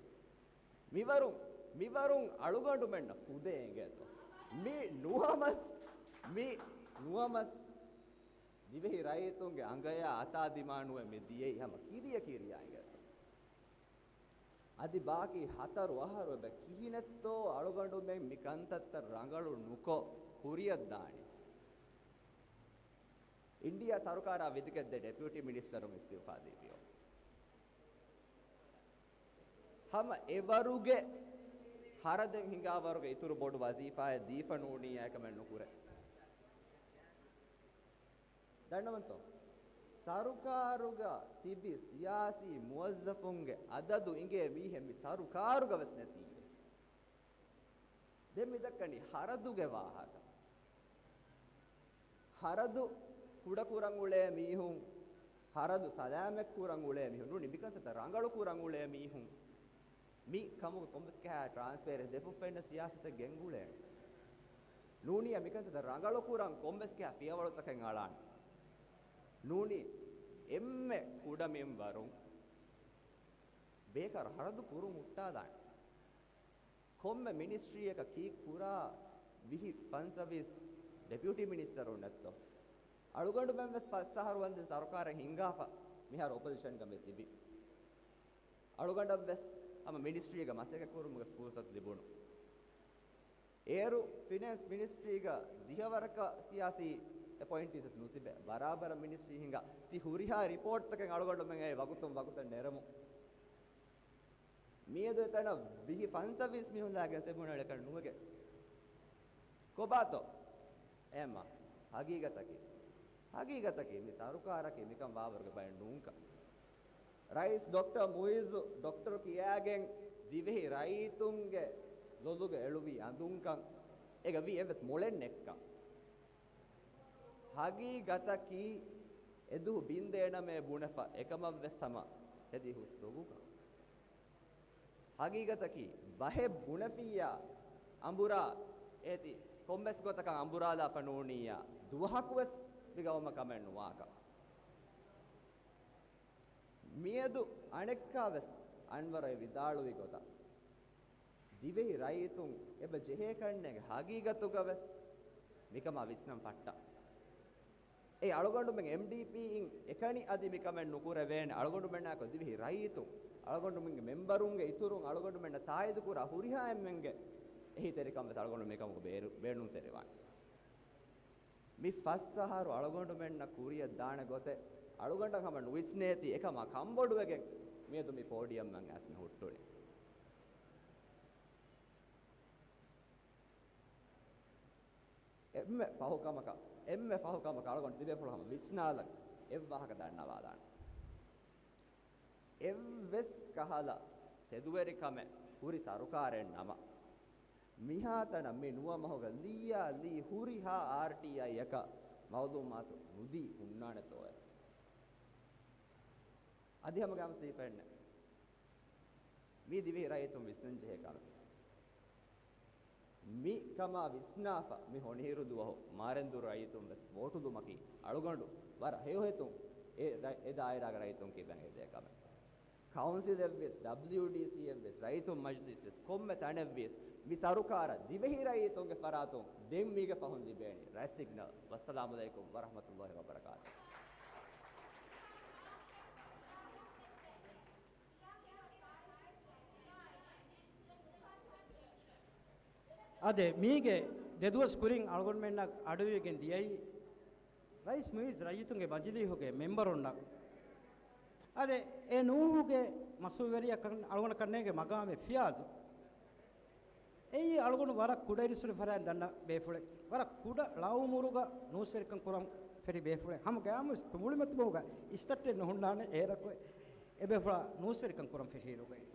މިވަރުން، މިވަރުން އަޅުގަނޑުމެންނަށް ފުދޭ އިނގޭތޯ. މި ނުވަމަސް، މި ނުވަމަސް ދިވެހި ރައްޔިތުންގެ އަނގަޔާ އަތާ ދިމާނުވެ މި ދިޔައީ ހަމަ ކިރިޔަ ކިރިޔާ އިނގޭތޯ. އަދި ބާކީ ހަތަރު އަހަރު އެބަ ކިހިނެއްތޯ އަޅުގަނޑުމެން މި ކަންތައްތައް ރަނގަޅު ނުކޮށް ކުރިއަށްދާނީ. އިންޑިއާ ސަރުކާރާ ވިދިގެން ދެ ޑެޕިއުޓީ މިނިސްޓަރުން އިސްތިއުފާ ދީފިޔޯ. ހަމަ އެވަރުގެ ހަރަދެއް ހިނގާވަރުގެ އިތުރު ބޮޑު ވަޒީފާއެއް ދީފަ ނޫނިއްޔާ އެކަމެއް ނުކުރޭ. ދަންނަވަންތޯ؟ ސަރުކާރުގަ ތިބި ސިޔާސީ މުވައްޒަފުންގެ އަދަދު އިނގޭ މީހެއް މި ސަރުކާރުގަ ވެސް ނެތީވެ. ދެން މި ދައްކަނީ ހަރަދުގެ ވާހަކަ. ހަރަދު ކުޑަކުރަން އުޅޭ މީހުން، ހަރަދު ސަލާމަތްކުރަން އުޅޭ މީހުން، ނޫނީ މިކަންތައްތައް ރަނގަޅުކުރަން އުޅޭ މީހުން، މި ކަމުގަ ކޮންމެސް ކަހަލަ ޓްރާންސްޕޭރެންސި ދެފުށްފެންނަ ސިޔާސަތެއް ގެންގުޅޭނެ. ނޫނީ މިކަންތައްތައް ރަނގަޅުކުރަން ކޮންމެސް ކަހަލަ ފިޔަވަޅުތަކެއް އަޅާނެ. ނޫނީ އެންމެ ކުޑަ މިންވަރުން ބޭކާރު ހަރަދު ކުރުން ހުއްޓާލާނެ. ކޮންމެ މިނިސްޓްރީއަކަށް ކީއްކުރާ ވިހި ފަންސަވީސް ޑެޕިއުޓީ މިނިސްޓަރުން ނެތްތޯ؟ އަޅުގަނޑުމެން ވެސް ފަސް އަހަރު ވަންދެން ސަރުކާރެއް ހިންގާފަ މިހާރު އޮޕޮޒިޝަންގަ މި ތިބި. އަޅުގަނޑަށް ވެސް ހަމަ މިނިސްޓްރީގަ މަސައްކަތް ކުރުމުގެ ފުރުސަތު ލިބުނު. އޭރު ފިނޭންސް މިނިސްޓްރީގަ ދިހަވަރަކަށް ސިޔާސީ އެޕޮއިންޓީސް ނުތިބެ. ބަރާބަރަށް މިނިސްޓްރީ ހިނގާ. ތި ހުރިހާ ރިޕޯޓްތަކެއް އަޅުގަނޑުމެން އެ ވަގުތުން ވަގުތަށް ނެރެމު. މިއަދު އެތަނަށް ވިހި ފަންސަވީސް މީހުން ލާގެން ތިބުނަ އެކަން ނުވެގެ. ކޮބާތޯ؟ އެމަ ހަގީގަތަކީ. ހަގީގަތަކީ މި ސަރުކާރަކީ މިކަން ވާވަރުގެ ބައެއް ނޫންކަން. ރައީސް ޑޮކްޓަރ މުއިއްޒު ޑޮކްޓަރު ކިޔާގެން ދިވެހި ރައްޔިތުންގެ ލޮލުގަ އެޅުވި އަނދުންކަން، އޭގަ ވީ އެއްވެސް މޮޅެއް ނެތްކަން. ހަގީގަތަކީ އެދުހު ބިންދޭނަމޭ ބުނެފަ އެކަމަށްވެސް ހަމަ ހެދި ހުސްދޮގުކަން. ހަގީގަތަކީ ބަހެއް ބުނެފިއްޔާ އަނބުރާ އޭތި ކޮންމެސް ގޮތަކަށް އަނބުރާލާފަ ނޫނިއްޔާ ދުވަހަކުވެސް މިގައުމަށް ކަމެއް ނުވާކަން. މިއަދު އަނެއްކާވެސް އަންވަރު އެ ވިދާޅުވި ގޮތަށް، ދިވެހި ރައްޔިތުން އެބަ ޖެހޭކަންނޭނގެ ހަގީގަތުގަވެސް މިކަމާ ވިސްނަން ފައްޓަ. އެ އަޅުގަނޑުމެން އެމްޑީޕީއިން އެކަނި އަދި މިކަމެއް ނުކުރެވޭނެ. އަޅުގަނޑުމެންނާކޮ ދިވެހި ރައްޔިތުން، އަޅުގަނޑުމެންގެ މެމްބަރުންގެ އިތުރުން އަޅުގަނޑުމެންނަށް ތާއީދުކުރާ ހުރިހާ އެންމެންގެ އެހީތެރިކަން ވެސް އަޅުގަނޑު މިކަމުގަ ބޭރު-، ބޭނުންތެރިވާނެ. މި ފަސް އަހަރު އަޅުގަނޑުމެންނަށް ކުރިއަށް ދާނެ ގޮތެއް އަޅުގަނޑަށް ހަމަ ނުވިސްނޭތީ އެކަމާ ކަންބޮޑުވެގެން މިއަދު މި ޕޯޑިއަމްއަށް އައިސް މި ހުއްޓުނީ. އެންމެ ފަހު ކަމަކަށް، އެންމެ ފަހު ކަމަކަށް އަޅުގަނޑު ތިބޭފުޅުން ހަމަ ވިސްނާލަން އެއްވާހަކަ ދަންނަވާލާނެ. އެއްވެސް ކަހަލަ ތެދުވެރިކަމެއް ހުރި ސަރުކާރެއް ނަމަ، މިހާތަނަށް މި ނުވަ މަހުގަ ލިޔާ ލީ ހުރިހާ އާރްޓީއައިއަކަށް މައުލޫމާތު ނުދީ ހުންނާނެތޯއޭ؟ އަދި ހަމަ ގާމަސް ދީފައެއްނެ. މީ ދިވެހި ރައްޔިތުން ވިސްނަންޖެހޭ ކަމެއް. މި ކަމާ ވިސްނާފަ މި ހޮނިހިރު ދުވަހު މާރެންދޫ ރައްޔިތުން ވެސް ވޯޓުލުމަކީ އަޅުގަނޑު ވަރަށް ހެޔޮހެތުން އެ ރަ-، އެ ދާއިރާގެ ރައްޔިތުން ކިބައިން ހެދޭ ކަމެއް. ކައުންސިލެއްވިޔަސް، ޑަބްލިޔުޑީސީއެއްވިޔަސް، ރައްޔިތުން މަޖިލިސްވިޔަސް، ކޮންމެ ތަނެއްވިޔަސް، މި ސަރުކާރަށް ދިވެހި ރައްޔިތުންގެ ފަރާތުން ދެން މީގެ ފަހުން ލިބޭނީ ރައިސް ސިގްނަލް. ވައްސަލާމު ޢަލައިކުމް ވަރަޙްމަތުﷲ ވަބަރަކާތުހު. އާދެ، މީގެ ދެދުވަސް ކުރިން އަޅުގަނޑުމެންނަށް އަޑުއިވިގެން ދިޔައީ، ރައީސް މުއިއްޒު ރައްޔިތުންގެ މަޖިލީހުގެ މެމްބަރުންނަށް. އާދެ، އެ ނޫހުގެ މަސްވެރިޔަކަށް އަޅުގަނޑަކަށް ނޭނގެ މަގާމެއް ފިޔާޒު. އެއީ އަޅުގަނޑު ވަރަށް ކުޑައިރުއްސުރެ ފަރާތް ދަންނަ ބޭފުޅެއް. ވަރަށް ކުޑަ ޅައުމުރުގަ ނޫސްވެރިކަން ކުރަން ފެށި ބޭފުޅެއް. ހަމަ ގަޔާމުސް ތުނބުޅި މަތިބަހުގަ އިސްތައްޓެއް ނުހުންނާނެ އޭރަކު އެބޭފުޅާ ނޫސްވެރިކަން ކުރަން ފެށިއިރުގައި.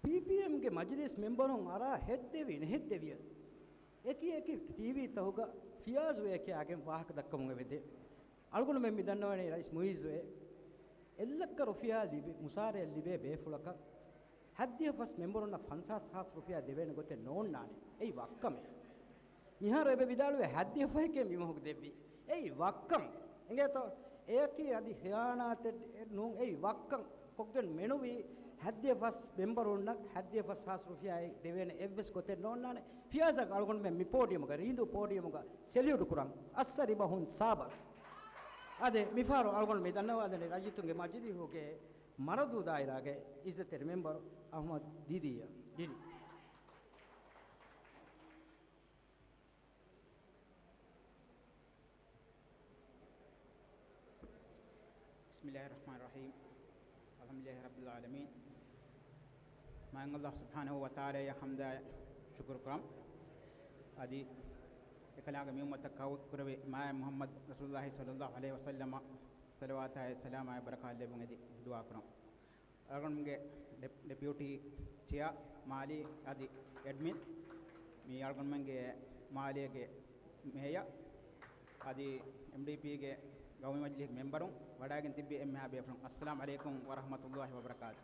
ޕީޕީއެމްގެ މަޖިލީސް މެމްބަރުން އަރާ ހެއްދެވި ނެހެއްދެވިޔަ. އެކި އެކި ޓީވީތަކުގަ ފިޔާޒުއޭ ކިޔާގެން ވާހަކަ ދައްކަމުން އެބަދޭ. އަޅުގަނޑުމެން މި ދަންނަވަނީ ރައީސް މުއިއްޒުއޭ އެއްލައްކަ ރުފިޔާ ލިބި، މުސާރައެއް ލިބޭ ބޭފުޅަކަށް ހައްދިހަ ފަސް މެމްބަރުންނަށް ފަންސާސް ހާސް ރުފިޔާ ދެވޭނެ ގޮތެއް ނޯންނާނެ. އެއީ ވައްކަމެއް. މިހާރު އެބަ ވިދާޅުވޭ ހައްދިހަ ފަހެކޭ މި މަހުގަ ދެއްވީ. އެއީ ވައްކަން. އެނގޭތޯ؟ އެޔަކީ އަދި ޚިޔާނާތެއް ނޫން. އެއީ ވައްކަން. ކޮށްގެން މެނުވީ ހައްދިހަ ފަސް މެމްބަރުންނަށް ހައްދިހަ ފަސް ހާސް ރުފިޔާއެއް ދެވޭނެ އެއްވެސް ގޮތެއް ނޯންނާނެ. ފިޔާޒަށް އަޅުގަނޑުމެން މި ޕޯޑިއަމުގަ، ރީނދޫ ޕޯޑިއަމުގަ ސެލިއުޓް ކުރަން. އައްސަރި ބަހުން ސާބަސް. އާދެ، މިފަހަރު އަޅުގަނޑު މި ދަންނަވާލަނީ ރައްޔިތުންގެ މަޖިލީހުގެ މަރަދޫ ދާއިރާގެ އިއްޒަތްތެރި މެމްބަރު އަޙްމަދު ދީދީއަށް. ޑީޑީ. بسم الله الرحمن الرحيم. الحمد لله رب العالمين. މާތް ﷲ ސުބްޙާނަހޫ ވަތަޢާލާއަށް ޙަމްދާ ޝުކުރު ކުރަން. އަދި އެކަލާނގެ މި އުއްމަތަށް ކައުކުރެވި މާތް މުޙައްމަދު ރަސޫލުﷲ ޞައްލަﷲ ޢަލައިހި ވަސައްލަމަށް ޞަލަވާތާއި ސަލާމާއި ބަރަކާތް ލެއްވުން އެދި ދުޢާ ކުރަން. އަޅުގަނޑުމެންގެ ޑެޕް-، ޑެޕިއުޓީ ޗެއާ މާލީ އަދި އެޑްމިން، މި އަޅުގަނޑުމެންގެ މާލޭގެ މޭޔަރ އަދި އެމްޑީޕީގެ ގައުމީ މަޖިލީހުގެ މެމްބަރުން، ވަޑައިގެން ތިއްބެވި އެންމެހާ ބޭފުޅުން، އައްސަލާމު ޢަލައިކުމް ވަރަޙްމަތުﷲ ވަބަރަކާތު.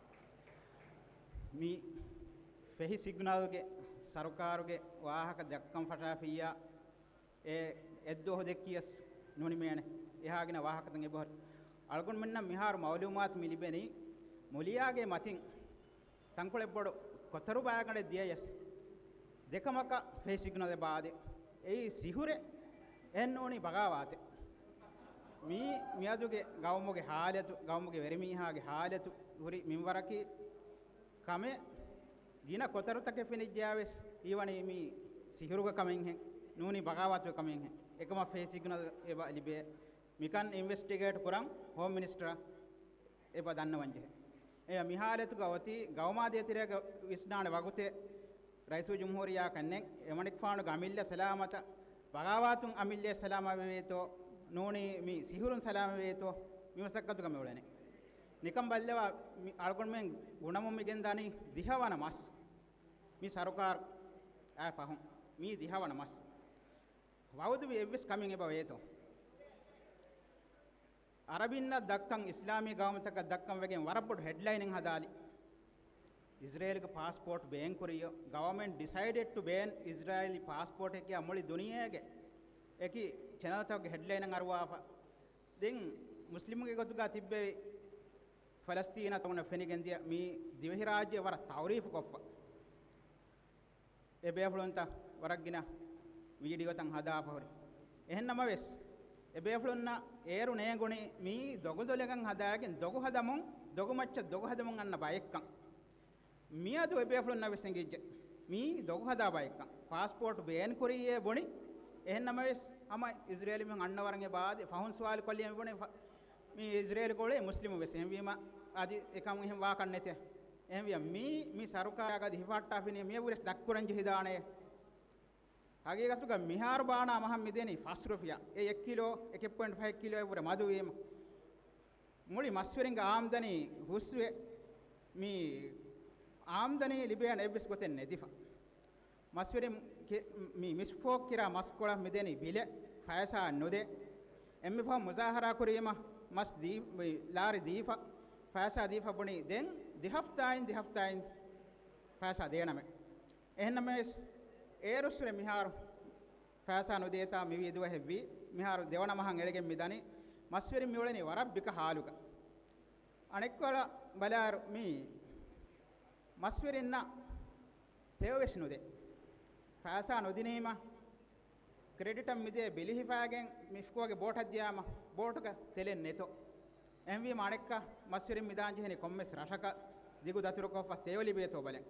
މި ފެހި ސިގްނަލްގެ ސަރުކާރުގެ ވާހަކަ ދައްކަން ފަށާފިއްޔާ، އެ އެއްދުވަހު ދެއްކިޔަސް ނުނިމޭނެ. އެހާ ގިނަ ވާހަކަތައް އެބަހުރި. އަޅުގަނޑުމެންނަށް މިހާރު މައުލޫމާތު މި ލިބެނީ، މުލިޔާގެ މަތިން ތަންކޮޅެއްބޮޑު ކޮތަރު ބާގަނޑެއް ދިޔަޔަސް، ދެކަމަކަށް ފެހި ސިގްނަލެއް ބާދެ. އެއީ ސިހުރެއް، އެހެން ނޫނީ ބަޣާވާތެއް. މީ މިއަދުގެ ގައުމުގެ ހާލަތު، ގައުމުގެ ވެރިމީހާގެ ހާލަތު ހުރި މިންވަރަކީ، ކަމެއް ގިނަ ކޮތަރުތަކެއް ފެނިއްޖާވެސް، ހީވަނީ މީ ސިހުރުގެ ކަމެއްހެން، ނޫނީ ބަޣާވާތުގެ ކަމެއްހެން. އެކަމަށް ފެހި ސިގްނަލް އެބަ ލިބޭ. މިކަން އިންވެސްޓިގޭޓް ކުރަން ހޯމް މިނިސްޓަރ އެބަ ދަންނަވަން ޖެހޭ. އެ މި ހާލަތުގަ އޮތީ ގައުމާ ދޭތެރޭގަ ވިސްނާނެ ވަގުތެއް ރައީސުލްޖުމްހޫރިއްޔާ ކަންނެން އެމަނިކުފާނުގެ އަމިއްލަ ސަލާމަތަށް ބަޣާވާތުން އަމިއްލަ ސަލާމަތް ވެވޭތޯ، ނޫނީ މި ސިހުރުން ސަލާމަތް ވެވޭތޯ، މި މަސައްކަތުގަ މި އުޅެނީ. ނިކަން ބައްލަވާ، މި އަޅުގަނޑުމެން ގުނަމުން މި ގެންދާނީ ދިހަވަނަ މަސް. މި ސަރުކާރު އާ ފަހުން މީ ދިހަވަނަ މަސް. ވައުދުވި އެއްވެސް ކަމެއް އެބަ ވޭތޯ؟ އަރަބިންނަށް ދައްކަން، އިސްލާމީ ގައުމުތަކަށް ދައްކަން ވެގެން ވަރަށް ބޮޑު ހެޑްލައިނެއް ހަދާލި. އިޒްރޭލްގެ ޕާސްޕޯޓް ބޭން ކުރިޔޯ، government decided to ban އިޒްރާއިލީ ޕާސްޕޯޓެއް ކިޔާ މުޅި ދުނިޔޭގެ އެކި ޗެނަލްތަކުގެ ހެޑްލައިނަށް އަރުވާފަ. ދެން މުސްލިމުގެ ގޮތުގަ ތިއްބެވި ފަލަސްތީނަށް ތަމަންނަ ފެނިގެންދިޔަ މި ދިވެހިރާއްޖެ ވަރަށް ތަޢުރީފު ކޮށްފަ. އެ ބޭފުޅުންތައް ވަރަށް ގިނަ ވީޑިއޯތައް ހަދާފަ ހުރި. އެހެން ނަމަވެސް، އެ ބޭފުޅުންނަށް އޭރު ނޭނގުނީ މިއީ ދޮގު ދޮލެގަން ހަދާގެން ދޮގު ހަދަމުން، ދޮގު މައްޗަށް ދޮގު ހަދަމުން އަންނަ ބައެއްކަން. މިއަދު އެ ބޭފުޅުންނަށް ވެސް އެނގިއްޖެ މިއީ ދޮގު ހަދާ ބައެއްކަން. ޕާސްޕޯޓް ބޭން ކުރީއޭ ބުނި. އެހެން ނަމަވެސް، ހަމަ އިޒްރޭލު މީހުން އަންނަ ވަރަށް އެބަ އާދެ، ފަހުން ސުވާލު ކޮށްލި މި ބުނި، ފަ-، މި އިޒްރޭލު ގޮޅޭ މުސްލިމު ވެސް. އެހެންވީމަ، އަދި އެކަމު އެހެން ވާކަށް ނެތޭ. އެހެންވިޔަ މީ، މި ސަރުކާރާ ގަދި ހިފަހައްޓާފިނީ މިއަށްވުރެސް ދަށްކުރަން ޖެހިދާނެ. ހަގީގަތުގަ މިހާރު ބާނާ މަހަށް މިދެނީ ފަސް ރުފިޔާ. އެ އެއް ކިލޯ، އެކެއް ޕޮއިންޓް ފަހެއް ކިލޯއަށްވުރެ މަދުވީމަ، މުޅި މަސްވެރިންގެ އާމްދަނީ ހުސްވެ، މި އާމްދަނީ ލިބޭނެ އެއްވެސް ގޮތެއް ނެތިފަ. މަސްވެރިން ކި-، މި މިސްފޯކް ކިރާ މަސްކޮޅަށް މިދެނީ ބިލެއް، ފައިސާ ނުދޭ. އެންމެ ފަހު މުޒާހަރާ ކުރީމަ، މަސް ދީ-، މި ލާރި ދީފަ، ފައިސާ ދީފަ ބުނީ، ދެން ދެ ހަފްތާއިން، ދެ ހަފްތާއިން ފައިސާ ދޭނަމޭ. އެހެންނަމަވެސް، އޭރުއްސުރެ މިހާރު ފައިސާ ނުދޭތާ މިވީ ދުވަހެއްވީ، މިހާރު ދެވަނަ މަހަށް އެޅިގެން މިދަނީ. މަސްވެރިން މިއުޅެނީ ވަރަށް ބިކަ ހާލުގަ. އަނެއްކޮޅަށް ބަލާއިރު، މި މަސްވެރިންނަށް ތެޔޮވެސް ނުދޭ. ފައިސާ ނުދިނީމަ، ކްރެޑިޓަށް މިދޭ ބިލި ހިފާގެން މި ފުކޯގެ ބޯޓަށް ދިޔާމަ، ބޯޓުގަ ތެލެއް ނެތޯ. އެހެންވީމަ އަނެއްކާ މަސްވެރިން މިދާން ޖެހެނީ ކޮންމެސް ރަށަކަށް ދިގު ދަތުރުކޮށްފަ ތެޔޮ ލިބޭތޯ ބަލަން.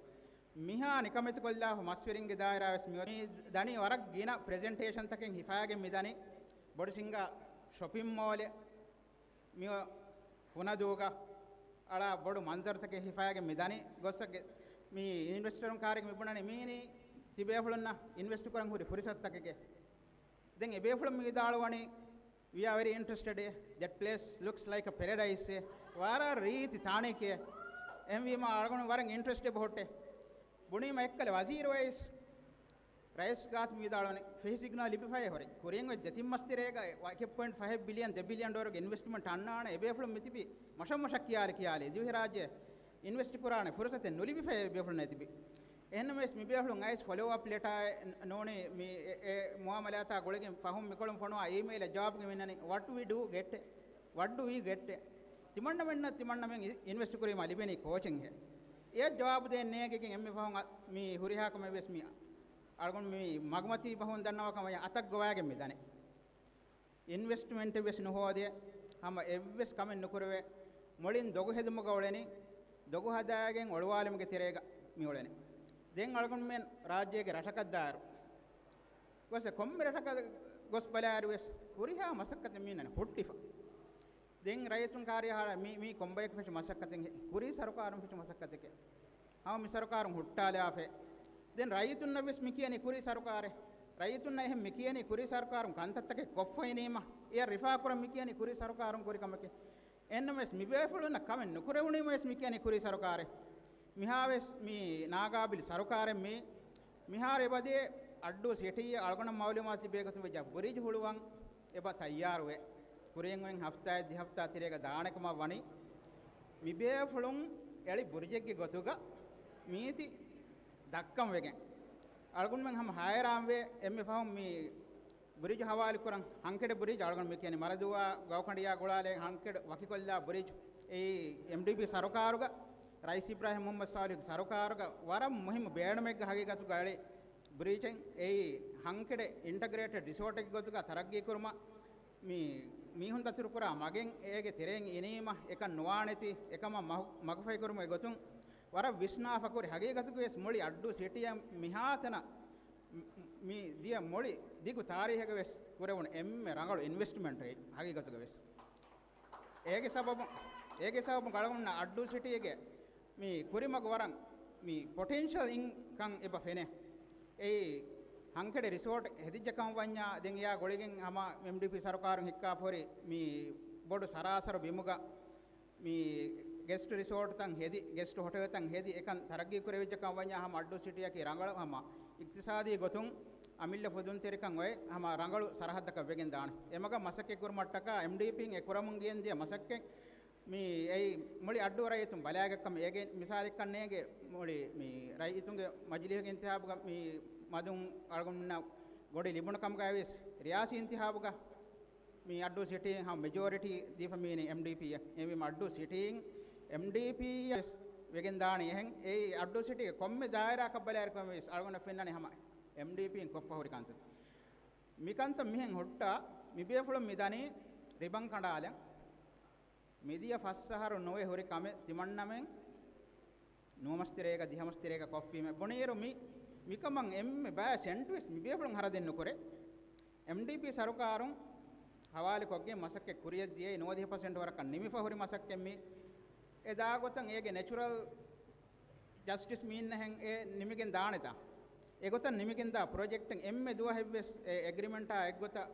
މިހާ ނިކަމެތިކޮށްލާފަ މަސްވެރިންގެ ދާއިރާވެސް މި ދަނީ ވަރަށް ގިނަ ޕްރެޒެންޓޭޝަންތަކެއް ހިފާގެން މިދަނީ. ބޮޑު ސިންގާ ޝޮޕިން މޯލެއް މި ހުނަދޫގަ އަޅާ ބޮޑު މަންޒަރުތަކެއް ހިފާގެން މިދަނީ. ގޮއްސަ މި އިންވެސްޓަރުން ކާރިގެ މި ބުނަނީ މީނީ ތިބޭފުޅުންނަށް އިންވެސްޓް ކުރަން ހުރި ފުރިސަތުތަކެކޭ. ދެން އެބޭފުޅުން މި ވިދާޅުވަނީ، "We are very interested. That place looks like a paradise." ވަރަށް ރީތި ތާނެކޭ. އެހެންވީމަ އަޅުގަނޑު ވަރަށް އިންޓްރެސްޓެއް އެބަހުއްޓޭ. ބުނީމަ އެއްކަލަ ވަޒީރު ވައިސް ރައީސް ގާތު މި ވިދާޅުވަނީ، ފެހި ސިގްނަލް ލިބިފައޭ ހުރެ. ކުރިން އޮތް ދެތިން މަސް ތެރޭގަ އެކެއް ޕޮއިންޓް ފަހެއް ބިލިއަން، ދެ ބިލިއަން ޑޮލަރުގެ އިންވެސްޓްމަންޓް އަންނާނެ. އެބޭފުޅުން މިތިބީ މަށަށް މަށަށް ކިޔާލި ކިޔާލި. ދިވެހިރާއްޖެ އިންވެސްޓް ކުރާނެ ފުރުސަތެއް ނުލިބިފައޭ އެބޭފުޅުންނަށް ތިބީ. އެހެންނަމަވެސް މިބޭފުޅުން އައިސް ފޮލޯ އަޕް ލެޓާއެއް ނޫނީ މި އެ، އެ މުއާމަލާތާ ގުޅިގެން ފަހުން މިކޮޅުން ފޮނުވާ އީމެއިލް ޖަވާބުގެ މިންނަނީ، "What we do get, what do we get?" ތިމަންނަމެންނަށް ތިމަންނަމެން އި-، އިންވެސްޓް ކުރީމާ ލިބެނީ ކޯޗެއްހޭ. އެ ޖަވާބު ދޭން ނޭނގެގެން އެންމެ ފަހުން އަ-، މި ހުރިހާ ކަމެއް ވެސް މި އަޅުގަނޑު މި މަގުމަތީ ފަހުން ދަންނަވާ ކަމަށް އަތަށް ގޮވާގެން މި ދަނީ. އިންވެސްޓްމަންޓެއް ވެސް ނުހޯދޭ، ހަމަ އެއްވެސް ކަމެއް ނުކުރެވޭ، މުޅިން ދޮގު ހެދުމުގަ އުޅެނީ، ދޮގު ހަދާގެން އޮޅުވާލުމުގެ ތެރޭގަ މި އުޅެނީ. ދެން އަޅުގަނޑުމެން ރާއްޖޭގެ ރަށަކަށް ދާއިރު ގޮސް ކޮންމެ ރަށަކަށް ގޮސް ބަލާއިރު ވެސް ހުރިހާ މަސައްކަތެއް މީނަން ހުއްޓިފަ. ދެން ރައްޔިތުން ކާރިއަށް މި، މީ ކޮންބަޔަކު ފެށި މަސައްކަތެއް؟ ކުރީ ސަރުކާރުން ފެށި މަސައްކަތެކޭ. ހަމަ މި ސަރުކާރުން ހުއްޓާލާފައި. ދެން ރައްޔިތުންނަށް ވެސް މި ކިޔަނީ ކުރީ ސަރުކާރެއް. ރައްޔިތުންނަށް އެހެން މި ކިޔަނީ ކުރީ ސަރުކާރުން ކަންތައްތަކެއް ކޮށްފައިނީމަ، އެޔަށް ރިފާ ކުރަން މި ކިޔަނީ ކުރީ ސަރުކާރުން ކުރި ކަމެކޭ. އެހެންނަމަވެސް މި ބޭފުޅުންނަށް ކަމެއް ނުކުރެވުނީމަވެސް މި ކިޔަނީ ކުރީ ސަރުކާރެއް. މިހާވެސް މި ނާގާބިލް ސަރުކާރެއް މީ. މިހާރު އެބަދޭ އައްޑޫ ސިޓީއަށް އަޅުގަނޑަށް މައުލޫމާތު ލިބޭ ގޮތުން ވެއްޖާ ބްރިޖް ހުޅުވަން އެބަ ތައްޔާރުވޭ. ކުރިން އޮތް ހަފްތާއެއް ދެ ހަފްތާ ތެރޭގަ ދާނެ ކަމަށް ވަނީ. މި ބޭފުޅުން އެޅި ބުރިޖެއްގެ ގޮތުގަ މީތި ދައްކަން ވެގެން. އަޅުގަނޑުމެން ހަމަ ހައިރާންވޭ އެންމެ ފަހުން މި ބުރިޖު ހަވާލުކުރަން. ހަންކެޑެ ބުރިޖު އަޅުގަނޑު މި ކިޔަނީ މަރަދުވާ ގައުކަނޑިޔާ ގުޅާލޭ ހަންކެޑު ވަކިކޮށްލާ ބުރިޖު. އެއީ އެމްޑީޕީ ސަރުކާރުގަ ރައީސް އިބްރާހިމް މުހައްމަދު ސާލިހުގެ ސަރުކާރުގަ ވަރަށް މުހިއްމު ބޭނުމެއްގަ ހަގީގަތުގަ އެޅި ބުރިޖެއް. އެއީ ހަންކެޑެ އިންޓަގްރޭޓެޑް ރިސޯޓެއްގެ ގޮތުގަ ތަރައްގީ ކުރުމަށް މި މީހުން ދަތުރުކުރާ މަގެއް އޭގެ ތެރެއިން އިނީމަ އެކަން ނުވާނެތީ އެކަމަށް މަހު-، މަގުފަހިކުރުމުގެ ގޮތުން ވަރަށް ވިސްނާފަ ކުރި. ހަގީގަތުގަވެސް މުޅި އައްޑޫ ސިޓީއަށް މިހާތަނަށް މި ދިޔަ މުޅި ދިގު ތާރީހެއްގަވެސް ކުރެވުނު އެންމެ ރަނގަޅު އިންވެސްޓްމަންޓެއް ހަގީގަތުގަވެސް. އޭގެ ސަބަބުން، އޭގެ ސަބަބުން އަޅުގަނޑު އައްޑޫ ސިޓީގެ މި ކުރިމަގު ވަރަށް މި ޕޮޓެންޝަލް އިން ކަން އެބަ ފެނޭ. އެއީ ހަންކެޑެ ރިސޯޓް ހެދިއްޖެ ކަމަށް ވަންޏާ ދެން އެޔާ ގުޅިގެން ހަމަ އެމްޑީޕީ ސަރުކާރުން ހިއްކާފަ ހުރި މި ބޮޑު ސަރާސަރު ބިމުގަ މި ގެސްޓް ރިސޯޓްތައް ހެދި، ގެސްޓް ހޮޓެލްތައް ހެދި އެކަން ތަރައްގީ ކުރެވިއްޖެ ކަމަށް ވަންޏާ ހަމަ އައްޑޫ ސިޓީއަކީ ރަނގަޅު ހަމަ އިޤްތިޞާދީ ގޮތުން އަމިއްލަ ފުދުންތެރިކަން އޮތް ހަމަ ރަނގަޅު ސަރަހައްދަކަށް ވެގެން ދާނެ. އެމަގަށް މަސައްކަތް ކުރުމަށްޓަކާ އެމްޑީޕީން އެ ކުރަމުން ގެންދިޔަ މަސައްކަތް މި އެއީ މުޅި އައްޑޫ ރައްޔިތުން ބަލާގަތްކަމަށް އޭގެ މިސާލެއްކަން ނޭނގެ މުޅި މި ރައްޔިތުންގެ މަޖިލީހުގެ އިންތިހާބުގަ މި މަދުން އަޅުގަނޑުމެންނަށް ގޮނޑި ލިބުނު ކަމުގައި ވެސް ރިޔާސީ އިންތިހާބުގަ މި އައްޑޫ ސިޓީ ހަމަ މެޖޯރިޓީ ދީފަ މީނީ އެމްޑީޕީއަށް. އެހެންވީމަ އައްޑޫ ސިޓީން އެމްޑީޕީއަށް ވެސް ވެގެން ދާނީ އެހެން. އެއީ އައްޑޫ ސިޓީގެ ކޮންމެ ދާއިރާއަކަށް ބަލާއިރު ކޮންމެ ވެސް އަޅުގަނޑަށް ފެންނަނީ ހަމަ އެމްޑީޕީން ކޮށްފަ ހުރި ކަންތައް. މިކަންތައް މިހެން ހުއްޓާ މި ބޭފުޅުން މި ދަނީ ރިބަން ކަނޑާލަން. މިދިޔަ ފަސް އަހަރު ނުވެ ހުރި ކަމެއް ތިމަންނަމެން ނުވަމަސް ތެރޭގަ ދިހަމަސް ތެރޭގަ ކޮށްފީމެ ބުނިއިރު މި، މިކަމަށް އެންމެ ބައި ސެންޓް ވެސް މި ބޭފުޅުން ހަރަދެއް ނުކުރޭ. އެމްޑީޕީ ސަރުކާރުން ހަވާލުކޮށްގެން މަސައްކަތް ކުރިޔަށް ދިޔައީ ނުވަދިހަ ޕަސެންޓް ވަރަކަށް ނިމިފަ ހުރި މަސައްކަތް މި. އެ ދާ ގޮތަށް އޭގެ ނެޗުރަލް ޖަސްޓިސް މީންނަހެން އެ ނިމިގެން ދާނެތާ؟ އެގޮތަށް ނިމިގެންދާ ޕްރޮޖެކްޓެއް އެންމެ ދުވަހެއްވެސް އެ އެގްރިމެންޓާ އެއްގޮތަށް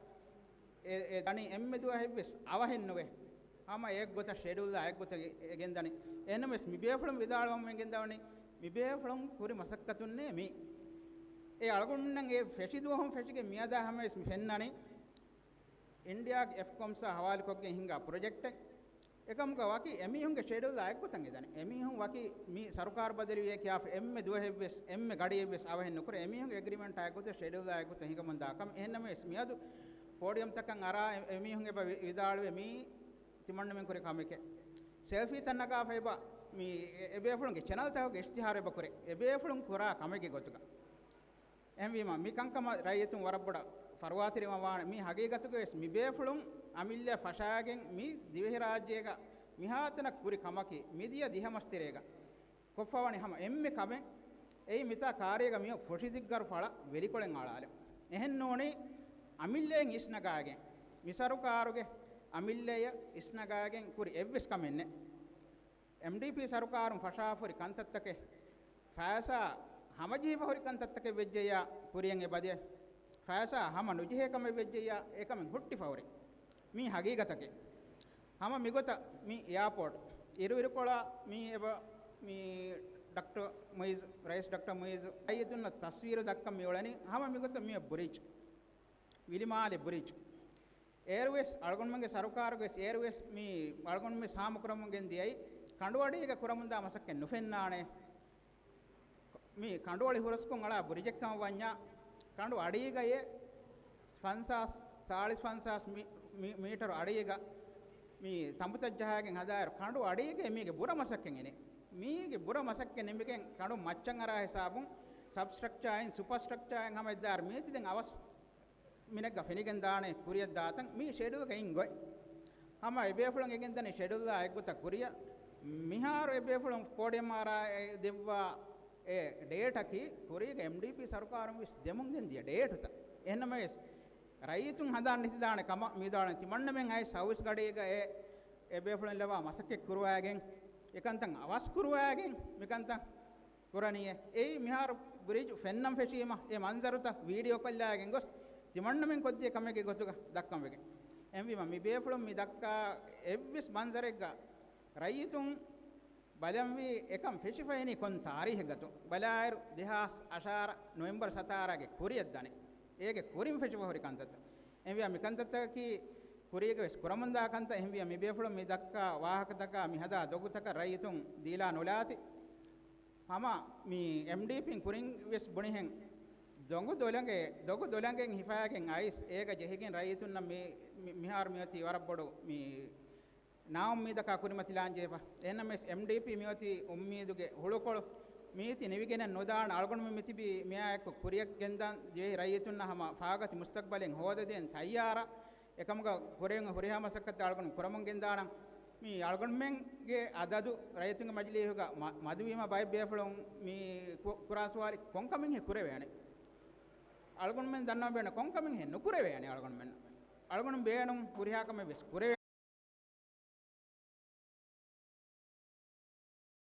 އެ، އެ ދަނީ އެންމެ ދުވަހެއްވެސް އަވަހެއް ނުވޭ. ހަމަ އެއްގޮތަށް ޝެޑިއުލްއާ އެއްގޮތަށް އެ، އެ ގެންދަނީ. އެހެންނަމަވެސް މި ބޭފުޅުން ވިދާޅުވަމުން ގެންދަވަނީ މި ބޭފުޅުން ކުރި މަސައްކަތުންނޭ މީ. އެ އަޅުގަނޑުމެން އެ ފެށި ދުވަހުން ފެށިގެން މިއަދާ ހަމަވެސް މި ފެންނަނީ އިންޑިއާގެ އެފްކޮމްސްއާ ހަވާލުކޮށްގެން ހިންގާ ޕްރޮޖެކްޓެއް. އެކަމުގަ ވަކި އެމީހުންގެ ޝެޑިއުލްއާ އެއްގޮތަށް އެދަނީ. އެމީހުން ވަކި މި ސަރުކާރު ބަދަލުވިޔޭ ކިޔާފަ އެންމެ ދުވަހެއްވެސް، އެންމެ ގަޑިއެއްވެސް އަވަހެއް ނުކުރޭ. އެމީހުންގެ އެގްރިމެންޓާ އެއްގޮތަށް ޝެޑިއުލްއާ އެއްގޮތަށް ހިނގަމުންދާ ކަމެއް. އެހެންނަމަވެސް މިއަދު ޕޯޑިއަމްތަކަށް އަރާ އެ، އެމީހުން އެބަ ވި-، ވިދާޅުވޭ މީ ތިމަންނަމެން ކުރި ކަމެކޭ. ސެލްފީތައް ނަގާފަ އެބަ މި އެ، އެބޭފުޅުންގެ ޗެނަލްތަކުގެ އިޝްތިހާރު އެބަ ކުރޭ. އެބޭފުޅުން ކުރާ ކަމެއްގެ ގޮތުގަ. އެހެންވީމަ، މި ކަންކަމަށް ރައްޔިތުން ވަރަށް ބޮޑަށް ފަރުވާތެރިވާން ވާނެ. މީ ހަގީގަތުގަވެސް މި ބޭފުޅުން އަމިއްލަ ފަށާގެން މި ދިވެހިރާއްޖޭގަ މިހާތަނަށް ކުރި ކަމަކީ، މިދިޔަ ދިހަމަސް ތެރޭގަ ކޮށްފަވަނީ ހަމަ އެންމެ ކަމެއް. އެއީ މިތާ ކާރީގަ މިއޮތް ފުށިދިއްގަރު ފަޅަށް ވެލިކޮޅެއް އަޅާލުން. އެހެން ނޫނީ އަމިއްލައިން އިސްނަގާގެން، މި ސަރުކާރުގެ އަމިއްލައަށް އިސްނަގާގެން ކުރި އެއްވެސް ކަމެއް ނެތް. އެމްޑީޕީ ސަރުކާރުން ފަށާފަ ހުރި ކަންތައްތަކެއް، ފައިސާ ހަމަޖެހިފަ ހުރި ކަންތައްތަކެއް ވެއްޖެއްޔާ ކުރިޔަށް އެބަދޭ. ފައިސާ ހަމަ ނުޖެހޭ ކަމެއް ވެއްޖެއްޔާ އެކަމެއް ހުއްޓިފަ ހުރި. މީ ހަގީގަތަކީ. ހަމަ މިގޮތަށް މި އެއާޕޯޓް އިރުއިރުކޮޅާ މީ އެބަ މި ޑޮކްޓަރ މުއިޒް، ރައީސް ޑޮކްޓަރ މުއިޒް އައްޔަދުންނަށް ތަސްވީރު ދައްކަން މި އުޅެނީ. ހަމަ މިގޮތަށް މި ބުރިޖް، ވިލިމާލެ ބުރިޖް. އޭރުވެސް އަޅުގަނޑުމެންގެ ސަރުކާރުގެ ވެސް އޭރުވެސް މި އަޅުގަނޑުމެން ހާމަކުރަމުން ގެންދިޔައީ ކަނޑުއަޑީގަ ކުރަމުންދާ މަސައްކަތް ނުފެންނާނެ. މި ކަނޑުއޮޅި ހުރަސްކޮށް އަޅާ ބުރިޖެއްކަމަށް ވަންޏާ، ކަނޑު އަޑީގައޭ ފަންސާސް، ސާޅީސް ފަންސާސް މި، މި، މީޓަރު އަޑީގަ މި ތަނބުތައް ޖަހާގެން ހަދާއިރު، ކަނޑު އަޑީގައޭ މީގެ ބުރަ މަސައްކަތް އިނީ. މީގެ ބުރަ މަސައްކަތް ނިމިގެން ކަނޑު މައްޗަށް އަރާ ހިސާބުން ސަބްސްޓްރަކްޗާއިން، ސުޕަސްޓްރަކްޗާއިން ހަމަ އެއްދާއިރު މީތި ދެން އަވަސް މިނެއްގަ ފެނިގެން ދާނެ ކުރިޔަށް ދާތަން މީ ޝެޑިއުލްގަ އިން ގޮތް. ހަމަ އެބޭފުޅުން އެގެންދަނީ ޝެޑިއުލްއާ އެއްގޮތަށް ކުރިޔަށް. މިހާރު އެބޭފުޅުން ޕޯޑިއަމް އަރާ ދެއްވާ އެ ޑޭޓަކީ ކުރީގެ އެމްޑީޕީ ސަރުކާރުން ވެސް ދެމުން ގެންދިޔަ ޑޭޓުތައް. އެހެންނަމަވެސް، ރައްޔިތުން ހަނދާން ނެތިދާނެ ކަމަށް މި ވިދާޅުވަނީ ތިމަންނަމެން އައި ސައުވީސް ގަޑީގަ އެ އެބޭފުޅުން ލަވާ މަސައްކަތް ކުރުވާގެން، އެކަންތައް އަވަސް ކުރުވާގެން މިކަންތައް ކުރަނީއޭ. އެއީ މިހާރު ބްރިޖު ފެންނަން ފެށީމަ، އެ މަންޒަރުތައް ވީޑިއޯ ކޮށްލާގެން ގޮސް، ތިމަންނަމެން ކޮށްދޭ ކަމެއްގެ ގޮތުގަ ދައްކަން ވެގެން. އެހެންވީމަ، މި ބޭފުޅުން މި ދައްކާ އެއްވެސް މަންޒަރެއްގަ ރައްޔިތުން ބަލަންވީ އެކަން ފެށިފައިނީ ކޮން ތާރީހެއްގަތޯ ބަލާއިރު، ދެހާސް އަށާރަ ނޮވެމްބަރު ސަތާރަގެ ކުރިއަށް ދަނީ. އޭގެ ކުރިން ފެށިފަ ހުރި ކަންތައްތައް. އެހެންވިޔާ މިކަންތައްތަކަކީ ކުރީގަ ވެސް ކުރަމުންދާ ކަންތައް. އެހެންވިޔާ މި ބޭފުޅުން މި ދައްކާ ވާހަކަތަކާ މި ހަދާ ދޮގުތަކަށް ރައްޔިތުން ދީލާ ނުލާތި. ހަމަ މި އެމްޑީޕީން ކުރިން ވެސް ބުނިހެން، ދޮގު ދޮލަނގެ، ދޮގު ދޮލަނގެން ހިފާގެން އައިސް، އޭގަ ޖެހިގެން ރައްޔިތުންނަށް މި، މި، މިހާރު މިއޮތީ ވަރަށް ބޮޑު މި ނާއުއްމީދަކާ ކުރިމަތިލާން ޖެހިފަ. އެހެންނަމަވެސް އެމްޑީޕީ މިއޮތީ އުއްމީދުގެ ހުޅުކޮޅު. މީތި ނިވިގެނެއް ނުދާން އަޅުގަނޑުމެން މިތިބީ މިއާއެކު ކުރިއަށް ގެންދާން ޖެހި ރައްޔިތުންނަށް ހަމަ ފާގަތި މުސްތަގްބަލެއް ހޯދަދޭން ތައްޔާރަށް. އެކަމުގަ ކުރެވެން ހުރިހާ މަސައްކަތް އަޅުގަނޑު ކުރަމުން ގެންދާނަން. މި އަޅުގަނޑުމެންގެ އަދަދު ރައްޔިތުންގެ މަޖިލީހުގަ މަ-، މަދުވީމަ ބައެއް ބޭފުޅުން މި ކު-، ކުރާ ސުވާލެއް ކޮންކަމެއްހޭ ކުރެވޭނެ؟ އަޅުގަނޑުމެން ދަންނަވަން ބޭނުން ކޮންކަމެއްހޭ ނުކުރެވޭނެ އަޅުގަނޑުމެން. އަޅުގަނޑު ބޭނުން ހުރިހާ ކަމެއް ވެސް ކުރެވޭ.